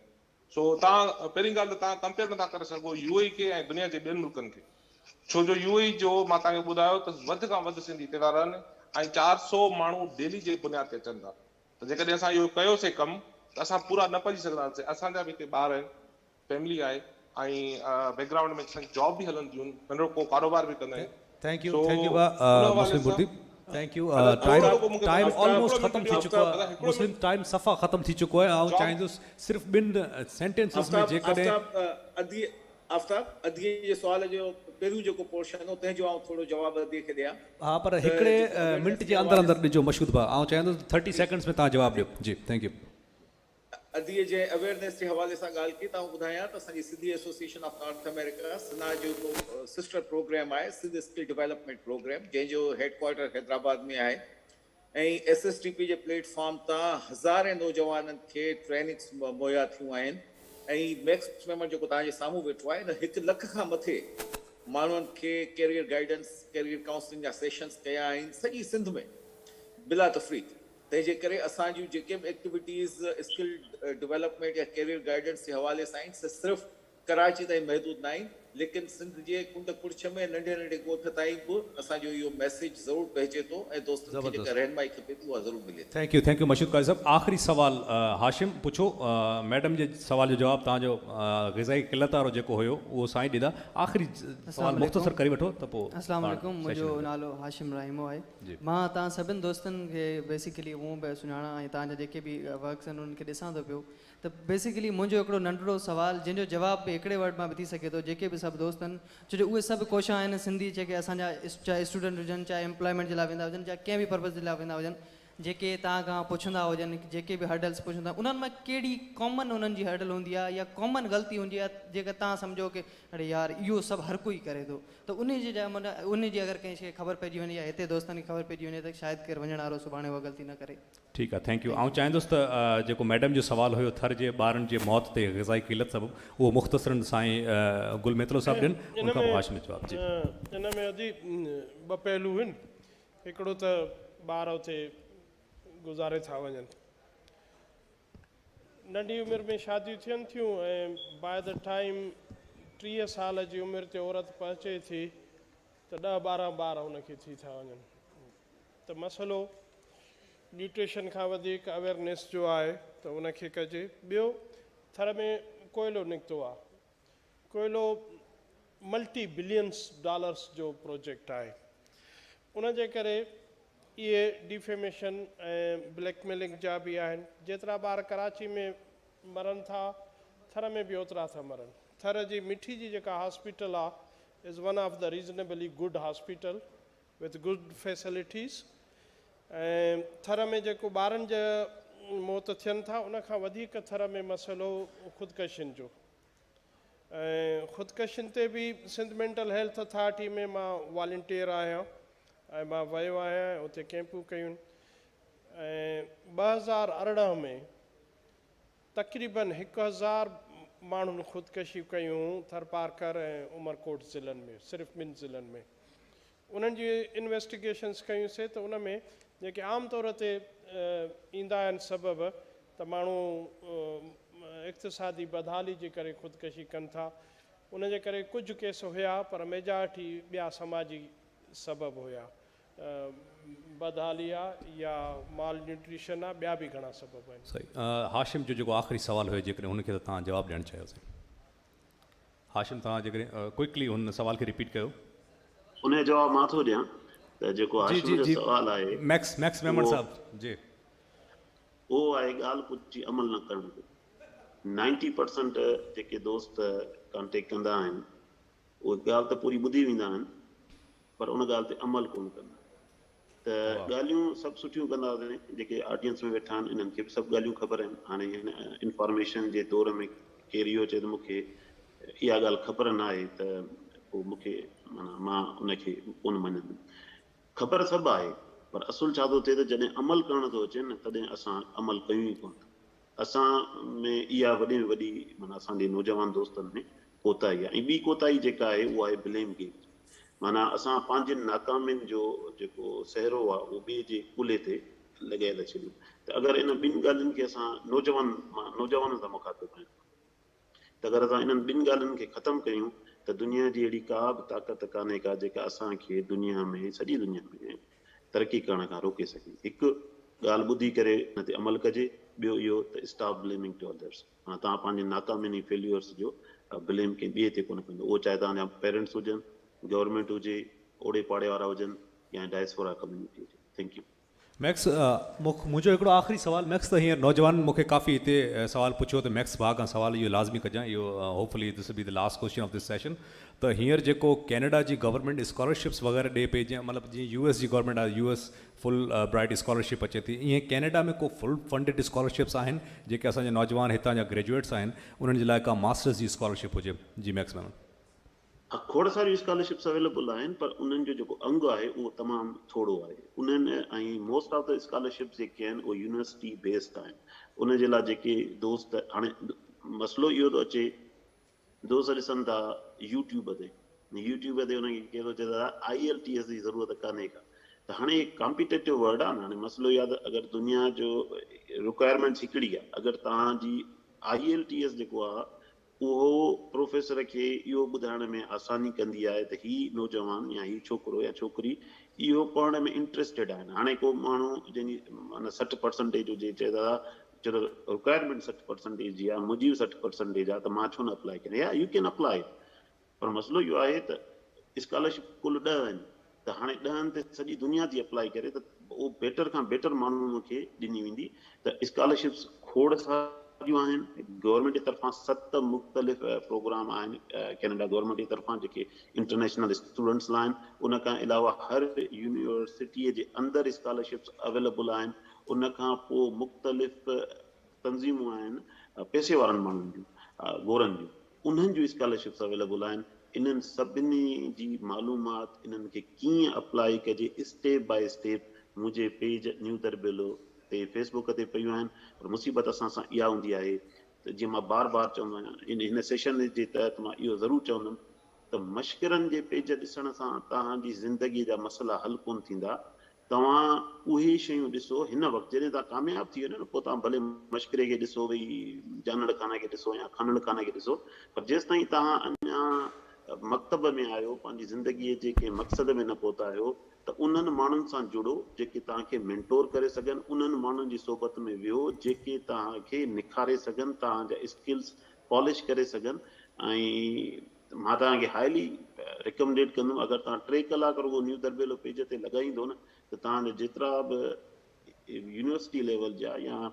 سو توهان پهرين ڳالهه ته توهان ڪمپيئر نٿا ڪري سگهو يو اي کي ۽ دنيا جي ٻين ملڪن کي ڇو جو يو اي جو مان توهان کي ٻڌايو ته وڌ کان وڌ سنڌي هتي ٿا رهن ۽ 400 ماڻهو ڊيلي جي بنياد تي اچن ٿا ته جيڪڏهن اسان اهو ڪيوسي ڪم ته اسان پورا نه پڄي سگهنداسين اسان جا به هتي ٻار آهن فيملي آهي ۽ بيڪ گرائونڊ ۾ اسان جي جاب به هلن ٿيون ننڍڙو ڪو ڪاروبار به ڪندا آهيون thank you so thank you ڀاء ان حوالي مسلم سان بردي thank you ادا ٽائيم ٿورو ڪو مونکي ٽائيم آفتاب آلموسٽ هڪڙو منٽ ختم ٿي ڏيو چڪو آفتاب ادا آهي هڪڙو مسلم منٽ ٽائيم صفا ختم ٿي چڪو آهي آئون جاب چاهيندس صرف ٻن سينٽينسز ۾ آفتاب جيڪڏهن آفتاب ادي آفتاب ادي جي سوال جو پهريون جيڪو پورشن هو تنهن جو آئون ٿورو جواب ادي کي ڏيان ها پر ته هڪڙي جيڪو اويئرنيس منٽ جي جي اندر حوالي اندر سان ڏجو مشهود ڀاء آئون چاهيندس ٿرٽي جي سيڪنڊز ۾ توهان جواب ڏيو جي thank you. اديء جنهن اويئرنيس جي حوالي سان ڳالهه ڪئي ته آئون ٻڌايان ته اسان جي Sindhi association of North America, SANA, جو هڪ سسٽر پروگرام آهي سنڌ اسڪل ڊولپمينٽ پروگرام جنهن جو هيڊ ڪوارٽر حيدرآباد ۾ آهي ۽ ايس ايس ڊي پي جي پليٽ فارم تان هزارين نوجوانن کي ٽريننگس مهيا ٿيون آهن ۽ ميڪس ميمڻ جيڪو توهان جي سامهون ويٺو آهي ان هڪ لک کان مٿي ماڻهن کي ڪيريئر گائيڊنس ڪيريئر ڪائونسلنگ جا سيشنس ڪيا آهن سڄي سنڌ ۾ بلا تفريق. تنهن جي ڪري اسان جون جيڪي به ايڪٽيوٽيز اسڪل ڊولپمينٽ يا ڪيريئر گائيڊنس جي حوالي سان آهن سي صرف ڪراچي تائين محدود ناهن ليڪن سنڌ جي ڪنڊ ڪڙڇ ۾ ننڍي ننڍي ڳوٺ تائين به اسان جو اهو ميسيج ضرور پهچي ٿو ۽ دوستن کي جيڪا زبردست. رهنمائي کپي ٿي اها ضرور ملي ٿي. Thank you thank you Mashhood Qazi صاحب آخري سوال هاشم پڇو ميڊم جي سوال جو جواب توهان جو غذائي قلت وارو جيڪو هيو اهو سائين ڏيندا آخري السلام سوال عليڪم مختصر ڪري وٺو ته پوء السلام پاڻ عليڪم سيشن منهنجو ۾ نالو هاشم راهيمو آهي جي. مان توهان سڀن دوستن کي بيسيڪلي هونء به سڃاڻان ۽ توهان جا جيڪي به ورڪس آهن انهن کي ڏسان ٿو پيو ته بيسيڪلي منهنجو هڪڙو ننڍڙو سوال جنهن جو جواب به هڪڙي ورڊ مان به ٿي سگهي ٿو جيڪي به سڀ دوست آهن ڇو جو اهي سڀ ڪوشان آهن سنڌي جيڪي اسان جا چاهي اسٽوڊنٽ هجن چاهي ايمپلائمينٽ جي لاء ويندا هجن چاهي ڪنهن به پرپز جي لاء ويندا هجن جيڪي توهان کان پڇندا هجن جيڪي به هرڊلس پڇندا انهن مان ڪهڙي ڪامن انهن جي هرڊل هوندي آهي يا ڪامن غلطي هوندي آهي جيڪا توهان سمجهو ڪي اڙي يار اهو سڀ هر ڪوئي ڪري ٿو ته انهي جي جاء معنيٰ انهي جي اگر ڪنهن کي خبر پئجي وڃي يا هتي دوستن کي خبر پئجي وڃي ته شايد ڪير وڃڻ وارو سڀاڻي اها غلطي نه ڪري. ٺيڪ آ thank you آئون چاهيندس ته جيڪو ميڊم جو سوال هيو ٿر جي ٻارن جي موت تي غذائي قلت سبب اهو مختصرن سائين گل ميتلو صاحب ڏين ان ان کان ۾ پوء هاشمي جواب جي. ان ۾ ادي ٻه پهلو هن هڪڙو ته ٻار اتي گذاري ٿا وڃن ننڍي عمر ۾ شاديون ٿين ٿيون ۽ باء the time 30 سال جي عمر تي عورت پهچي ٿي ته ڏهه 12 ٻار ان کي ٿي ٿا وڃن ته مسئلو نيوٽريشن کان وڌيڪ اويرنيس جو آهي ته ان کي ڪجي. ٻيو ٿر ۾ ڪوئلو نڪتو آهي، ڪوئلو ملٽي بلينس ڊالرس جو پروجيڪٽ آهي ان جي ڪري اهي ڊيفيميشن ۽ بليڪ ميلنگ جا به آهن. جيترا ٻار ڪراچي ۾ مرن ٿا ٿر ۾ به اوترا ٿا مرن. ٿر جي مٺي جي جيڪا هاسپيٽل آ is one of the reasonably good hospital with good facilities ۽ Thar ۾ جيڪو ٻارن جا موت ٿين ٿا ان کان وڌيڪ ٿر ۾ مسئلو خودڪشين جو ۽ خودڪشين تي به سنڌ مينٽل هيلٿ اٿارٽي ۾ مان والنٽيئر آهيان ۽ مان ويو آهيان ۽ اتي ڪئمپون ڪيون ۽ 2018 ۾ تقريبن 1000 ماڻهن خودڪشيون ڪيون ٿرپارڪر ۽ عمرڪوٽ ضلعن ۾ صرف ٻن ضلعن ۾ انهن جي انويسٽيگيشنس ڪيون سي ته ان ۾ جيڪي عام طور تي ايندا آهن سبب ته ماڻهو اقتصادي بدحالي جي ڪري خودڪشي ڪن ٿا ان جي ڪري ڪجهه ڪيس هيا پر ميجارٽي ٻيا سماجي سبب هيا بدحالي آ يا مال نيوٽريشن آ ٻيا به گهڻا سبب آهن. صحيح هاشم جو جيڪو آخري سوال هيو جيڪڏهن هن کي ته توهان جواب ڏيڻ چاهيو سائين. هاشم توهان جيڪڏهن ڪوئڪلي هن سوال کي رپيٽ ڪيو. ان جو جواب مان ٿو ڏيان ته جيڪو جي هاشم جي جو جي سوال آهي ميڪس ميڪس ميمڻ اهو صاحب جي. اهو آهي ڳالهه پڇي عمل نه ڪرڻ جو نائنٽي پرسنٽ جيڪي دوست ڪانٽيڪٽ ڪندا آهن. اهي ڳالهه ته پوري ٻڌي ويندا آهن پر ان ڳالهه تي عمل ڪونه ڪندا آهن. ته ڳالهيون سڀ سٺيون ڪندا هئاسين، جيڪي آڊينس ۾ ويٺا آهن انهن کي به سڀ ڳالهيون خبر آهن. هاڻي هن انفارميشن جي دور ۾ ڪير اهو چئي ته مون کي اها ڳالهه خبر نه آهي ته پوء مون کي معنيٰ مان ان کي ڪونه مڃندم. خبر سڀ آهي پر اصل ڇا ٿو ٿئي ته جڏهن عمل ڪرڻ ٿو اچي نه تڏهن اسان عمل ڪيون ئي ڪونه ٿا. اسان ۾ اها وڏي ۾ وڏي معنيٰ اسان جي نوجوان دوستن ۾ ڪوتاهي آهي ۽ ٻي ڪوتاهي جيڪا آهي اها آهي بليم گيم جي معنيٰ اسان پنهنجين ناڪامين جو جيڪو سهرو آهي اهو ٻئي جي ڪلهي تي لڳائي ٿا ڇڏيون ته اگر ان ٻن ڳالهين کي اسان نوجوان مان نوجوانن سان مخاطب آهيان ته اگر اسان انهن ٻن ڳالهين کي ختم ڪيون ته دنيا جي اهڙي ڪا به طاقت ڪانهي ڪا جيڪا اسان کي دنيا ۾ سڄي دنيا ۾ ترقي ڪرڻ کان روڪي سگهي. هڪ ڳالهه ٻڌي ڪري ان تي عمل ڪجي، ٻيو اهو ته اسٽاپ بليمنگ ٽو اڌرس معنيٰ توهان پنهنجي ناڪامين ۽ فيليورس جو بليم ڪنهن ٻئي تي ڪونه ڪندو اهو چاهي توهان جا پيرنٽس هجن، گورنمينٽ هجي، اوڙي پاڙي وارا هجن يا ڊائسپورا ڪميونٽي هجي. Thank you. Max, منهنجو هڪڙو آخري سوال ميڪس ته هينئر نوجوانن مون کي ڪافي هتي سوال پڇيو ته ميڪس ڀاء کان سوال اهو لازمي ڪجان اهو hopefully this will be the last question of this session ته هينئر جيڪو ڪينيڊا جي گورنمينٽ اسڪالرشپس وغيره ڏي پئي جيئن مطلب جيئن يو ايس جي گورنمينٽ آهي U S Fulbright scholarship اچي ٿي ايئن ڪينيڊا ۾ ڪو فل فنڊيڊ اسڪالرشپس آهن جيڪي اسان جا نوجوان هتان جا گريجوئيٽس آهن انهن جي لاء ڪا ماسٽرس جي اسڪالرشپ هجي جي ميڪس ميمڻ. ها کوڙ ساريون اسڪالرشپس اويليبل آهن پر انهن جو جيڪو انگ آهي اهو تمام ٿورو آهي انهن ۽ موسٽ آف the scholarships جيڪي آهن اهي يونيورسٽي بيسڊ آهن ان جي لاء جيڪي دوست هاڻي مسئلو اهو ٿو اچي دوست ڏسن ٿا يوٽيوب تي يوٽيوب تي انهن کي ڪير ٿو چئي دادا I L T S جي ضرورت ڪانهي ڪا ته هاڻي ڪامپيٽيٽو ورلڊ آهي نه هاڻي مسئلو اهو آهي ته اگر دنيا جو رڪوائرمينٽس هڪڙي آهي اگر توهان جي I L T S جيڪو آهي اهو پروفيسر کي اهو ٻڌائڻ ۾ آساني ڪندي آهي ته هي نوجوان يا هي ڇوڪرو يا ڇوڪري اهو پڙهڻ ۾ انٽريسٽيڊ آهن. هاڻي ڪو ماڻهو جنهن جي معنيٰ 60 پرسنٽيج هجي چئي دادا چلو رڪوائرمينٽ 60 پرسنٽيج جي آهي منهنجي به 60 پرسنٽيج آهي ته مان ڇو نه اپلائي ڪريان يا يو ڪين اپلائي پر مسئلو اهو آهي ته اسڪالرشپ ڪل 10 آهن ته هاڻي ڏهن تي سڄي دنيا ٿي اپلائي ڪري ته اهو بيٽر کان بيٽر ماڻهو کي ڏني ويندي ته اسڪالرشپس کوڙ ساريون آهن گورنمينٽ جي طرفان 7 مختلف پروگرام آهن ڪينيڊا گورنمينٽ جي طرفان جيڪي انٽرنيشنل اسٽوڊنٽس لاء آهن ان کان علاوه هر يونيورسٽي جي اندر اسڪالرشپس اويليبل آهن ان کان پوء مختلف تنظيمون آهن پئسي وارن ماڻهن جون گورن جون انهن جون اسڪالرشپس اويليبل آهن انهن سڀني جي معلومات انهن کي ڪيئن اپلائي ڪجي اسٽيپ بائي اسٽيپ منهنجي پيج نيو درٻيلو تي فيس بڪ تي پيون آهن پر مصيبت اسان سان اها هوندي آهي ته جيئن مان بار بار چوندو آهيان هن سيشن جي تحت مان اهو ضرور چوندم ته مشڪرن جي پيج ڏسڻ سان توهان جي زندگي جا مسئلا حل ڪونه ٿيندا توهان اهي شيون ڏسو هن وقت جڏهن توهان ڪامياب ٿي وڃو نه پوء توهان ڀلي مشڪري کي ڏسو ڀئي جانڙ خان کي ڏسو يا خانڙ خان کي ڏسو پر جيستائين توهان اڃا مڪتب ۾ آهيو پنهنجي زندگيء جي ڪنهن مقصد ۾ نه پهتا آهيو ته انهن ماڻهن سان جڙو جيڪي توهان کي مينٽور ڪري سگهن انهن ماڻهن جي صحبت ۾ ويهو جيڪي توهان کي نکاري سگهن توهان جا اسڪلز پالش ڪري سگهن ۽ مان توهان کي هائلي ريڪمنڊيڊ ڪندم اگر توهان 3 ڪلاڪ رڳو نيو درٻيلو پيج تي لڳائيندو نه ته توهان جا جيترا به يونيورسٽي ليول جا يا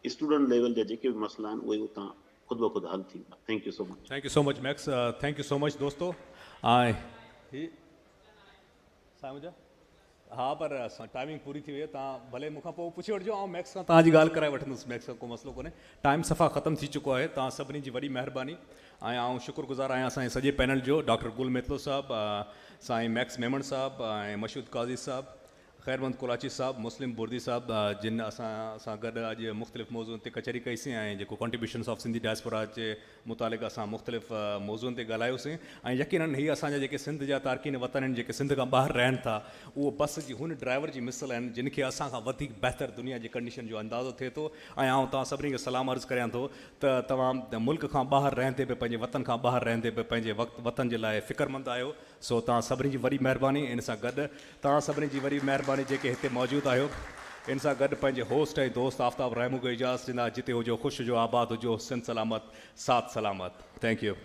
اسٽوڊنٽ ليول جا جيڪي به مسئلا آهن اهي اتان خود بخود حل ٿي ويندا thank you so much. Thank you so much Max thank you so much دوستو ۽ هي سائين منهنجا ها پر اسان ٽائمنگ پوري ٿي وئي آهي توهان ڀلي مون کان پوء پڇي وٺجو آئون ميڪس کان توهان جي ڳالهه ڪرائي وٺندس ميڪس کان ڪو مسئلو ڪونهي ٽائيم صفا ختم ٿي چڪو آهي توهان سڀني جي وڏي مهرباني ۽ آئون شڪر گذار آهيان اسان جي سڄي پينل جو ڊاڪٽر گل ميتلو صاحب سائين ميڪس ميمڻ صاحب ۽ مشهود قاضي صاحب خيرمند ڪولاچي صاحب مسلم بردي صاحب جن اسان سان گڏ اڄ مختلف موضوعن تي ڪچهري ڪئي سين ۽ جيڪو ڪنٽريبيوشنس آف سنڌي ڊائسپورا جي متعلق اسان مختلف موضوعن تي ڳالهايوسين ۽ يقينن هي اسان جا جيڪي سنڌ جا تارڪين وطن آهن جيڪي سنڌ کان ٻاهر رهن ٿا اهو بس جي هن ڊرائيور جي مثل آهن جن کي اسان کان وڌيڪ بهتر دنيا جي ڪنڊيشن جو اندازو ٿئي ٿو ۽ آئون توهان سڀني کي سلام عرض ڪريان ٿو ته توهان ملڪ کان ٻاهر رهندي به پنهنجي وطن کان ٻاهر رهندي به پنهنجي وقت وطن جي لاء فڪرمند آهيو سو توهان سڀني جي وڏي مهرباني ان سان گڏ توهان سڀني جي وڏي مهرباني جيڪي هتي موجود آهيو ان سان گڏ پنهنجي هوسٽ ۽ دوست آفتاب رحمون کي اجازت ڏيندا جتي هجو خوش هجو آباد هجو سنڌ سلامت ساٿ سلامت thank you.